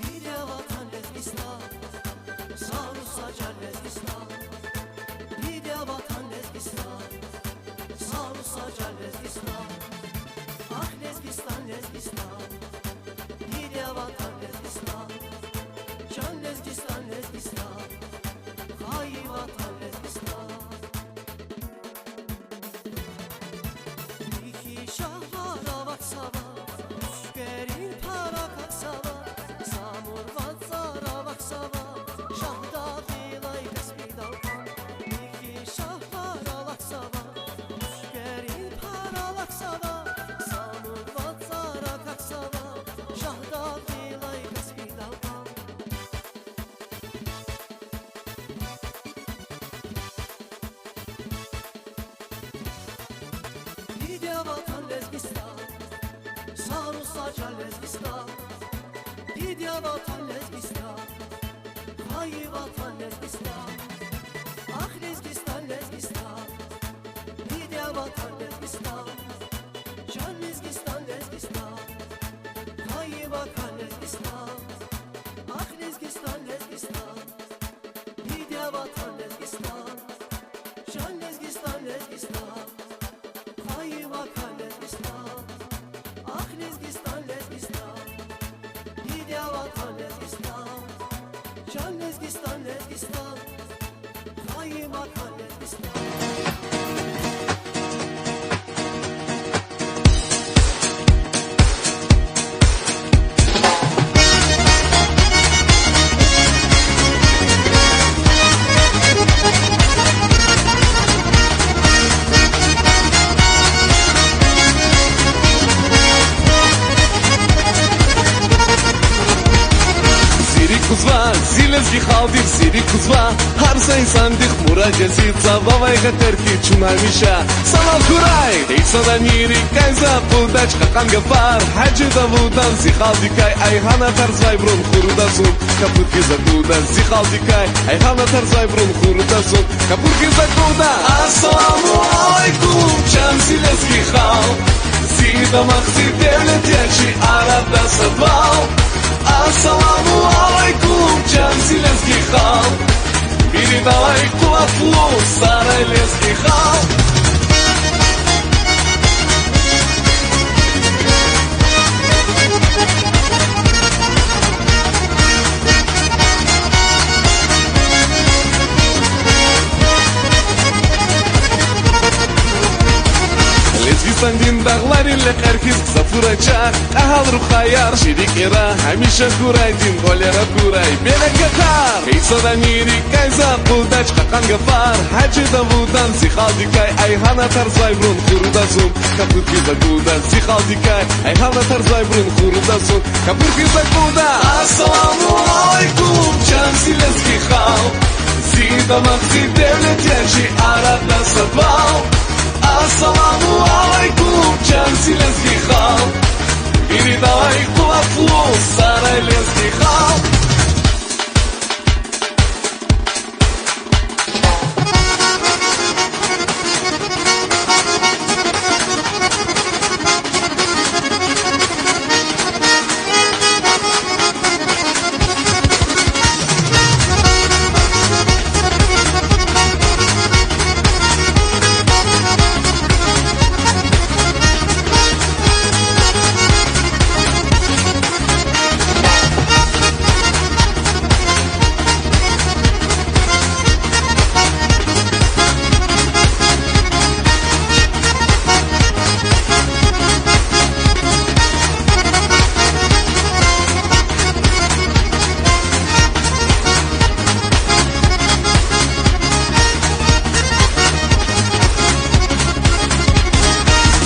Диде ватан Лезгистан, сагъ хьуй са чан Лезгистан. Диде ватан Лезгистан, сагъ хьуй са чан Лезгистан. Ахь Лезгистан, Лезгистан, диде ватан Лезгистан. Чан Лезгистан, Лезгистан, хайи ватан Лезгистан. Михьи шагьвар авахьзава, Муьшкерин пара кахьзава, Самур вацӀар авахьзава, Шагьдагъдилай Каспидал кьван. Михьи шагьвар авахьзава, Муьшкерин пара кахьзава, Самур вацӀар кахьзава, Шагьдагъдилай Каспидал кьван. Диде ватан Лезгистан, сагъ хьуй са чан Лезгистан. Диде ватан Лезгистан, хайи ватан Лезгистан. Ахь Лезгистан, Лезгистан, диде ватан Лезгистан. Чан Лезгистан, Лезгистан, хайи ватан Лезгистан. Ахь Лезгистан, Лезгистан, диде ватан Лезгистан. Чан Лезгистан, Лезгистан, хайи ватан Лезгистан. Ахь Лезгистан, Лезгистан, диде ватан Лезгистан. Чан Лезгистан, Лезгистан, хайи ватан Лезгистан. Халкьдихъ сир кузва, гьар са инсандихъ мурад жезва, вавай гьахъ хьи чун гьамиша салам хьурай. Инсанар вири кайза акъудач кьакьан гафар, Гьажи Давудан зи халкьдикай Айгьана тарсвайбурун хуруда зун, капуд хьиз акъуда зи халкьдикай Айгьана тарсвайбурун хуруда зун, капуд хьиз акъуда. Ассаламу алейкум, чан зи лезги халкь, зи дамах, зи девлет я чи арада садвал. Ассаламу алейкум, чан зи лезги халкь, виридалай къуватлу сарай лезги халкь. Лезгистандин дагъларин лекьер хьиз гзаф тур ачах, кьегьал рухваяр, чи рикӀера гьамиша хьурай, дин кӀвалера хьурай берекатар. Инсанар вири кайза акъудач кьакьан гафар, Гьажи Давудан зи халкьдикай Айгьана тарсвайбурун хуруда зун, капуд хьиз акъуда зи халкьдикай Айгьана тарсвайбурун хуруда зун, капуд хьиз акъуда. Ассаламу алейкум, чан зи лезги халкь, зи дамах, зи девлет я чи арада садвал. Ассаламу алейкум, чан зи лезги халкь, виридалай къуватлу сарай лезги халкь.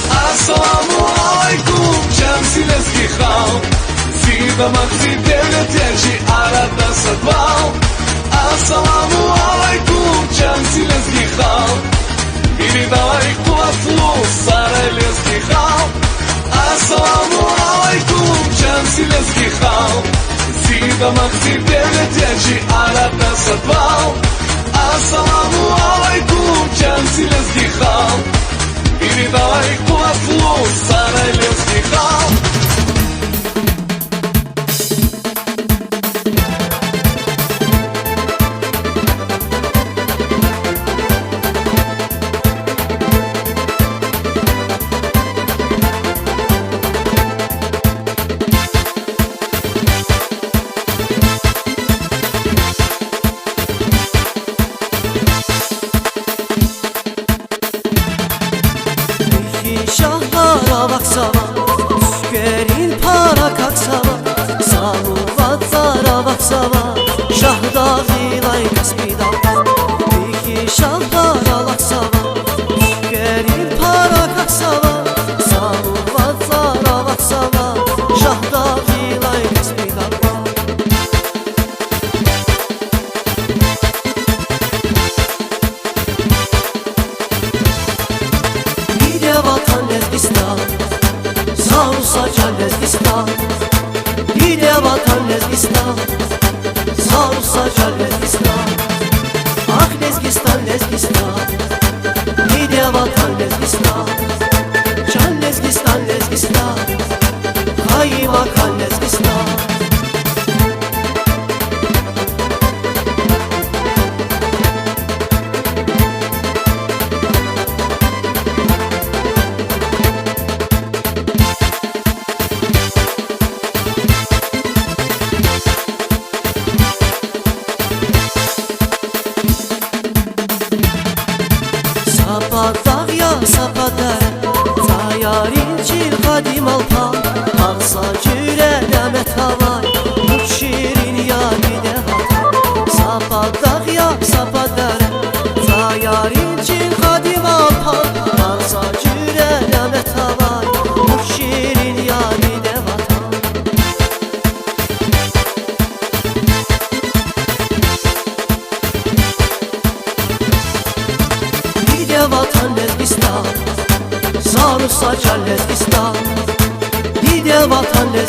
Ассаламу алейкум, чан зи лезги халкь, зи дамах, зи девлет я чи арада садвал. Ассаламу алейкум, чан зи лезги халкь, виридалай къуватлу сарай лезги халкь. Ассаламу алейкум, чан зи лезги халкь, зи дамах, зи девлет я чи арада садвал. Ассаламу алейкум, чан зи лезги халкь, виридалай къуватлу сарай лезги халкь. Ихьтин шагьар авахьзава, цуькверин пар акахьзава, залу вацӀар авахьзава, Шагьдагъилай Каспидал. Ихьтин шагьар авахьзава, цуькверин пар акахьзава, залу вацӀар авахьзава, Шагьдагъилай Каспидал. Диде ватан Лезгистан, сагъ хьуй са чан Лезгистан. Диде ватан Лезгистан, сагъ хьуй са чан Лезгистан. Ахь Лезгистан, Лезгистан, диде ватан Лезгистан, чан Лезгистан, Лезгистан, хайи макан Лезгистан.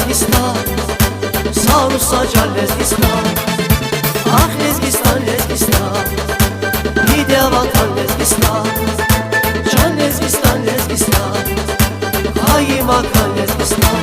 Лезгистан, са Руса жан Лезгистан, ахъ Лезгистан, Лезгистан, диде ватан Лезгистан, жан Лезгистан, Лезгистан, хайи ватан Лезгистан.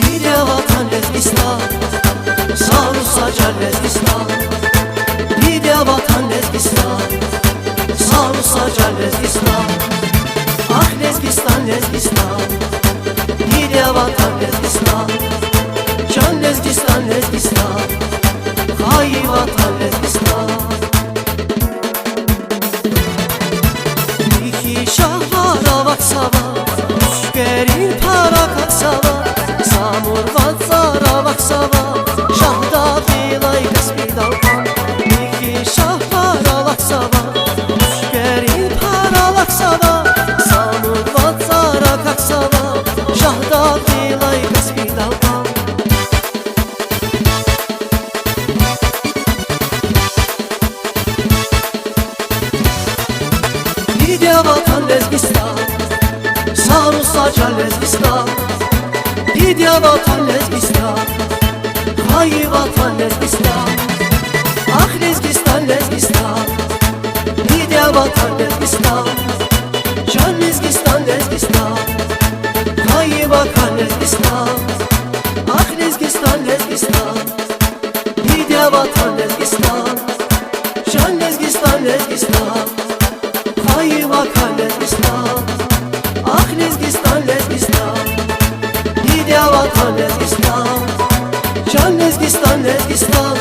Диде ватан Лезгистан, са Руса жан Лезгистан, диде ватан Лезгистан, са Руса жан Лезгистан, ахъ Лезгистан, Лезгистан, диде ватан Лезгистан, жан Лезгистан, Лезгистан, хайи ватан Лезгистан. Михьи шагьвар авахьзава, Чуькверин пара квахьзава, Самур вацӀар авахьзава, Шагьдагъилай Каспидал кьван. Михьи шагьвар авахьзава, Чуькверин пара квахьзава, Самур вацӀар аквахьзава, Шагьдагъилай Каспидал кьван. Диде ватан Лезгистан, са Руса жан Лезгистан, диде ватан Лезгистан, хайи ватан Лезгистан, ахъ Лезгистан, Лезгистан, диде ватан Лезгистан, жан Лезгистан, Лезгистан, хайи ватан Лезгистан, ахъ Лезгистан, Лезгистан, диде ватан Лезгистан, жан Лезгистан, Лезгистан, хайи ватан Лезгистан, ахъ Лезгистан, Лезгистан, диде ватан Лезгистан, жан Лезгистан, Лезгистан,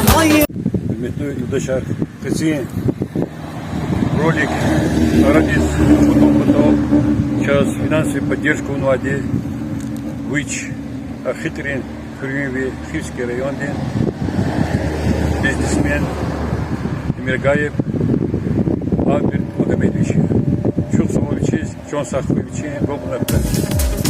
хайи. Гьуьрметлу юлдашар, къенин ролик арадиз тухудай патал чаз финансовый поддержка авунвайди вич Ахитрин хуьруьнви Хивский райондин бизнесмен Эмиргаев Альберт Магомедович. Чухсагъул вичиз, чан сагъ хьуй вичин, бахтавар хьуй.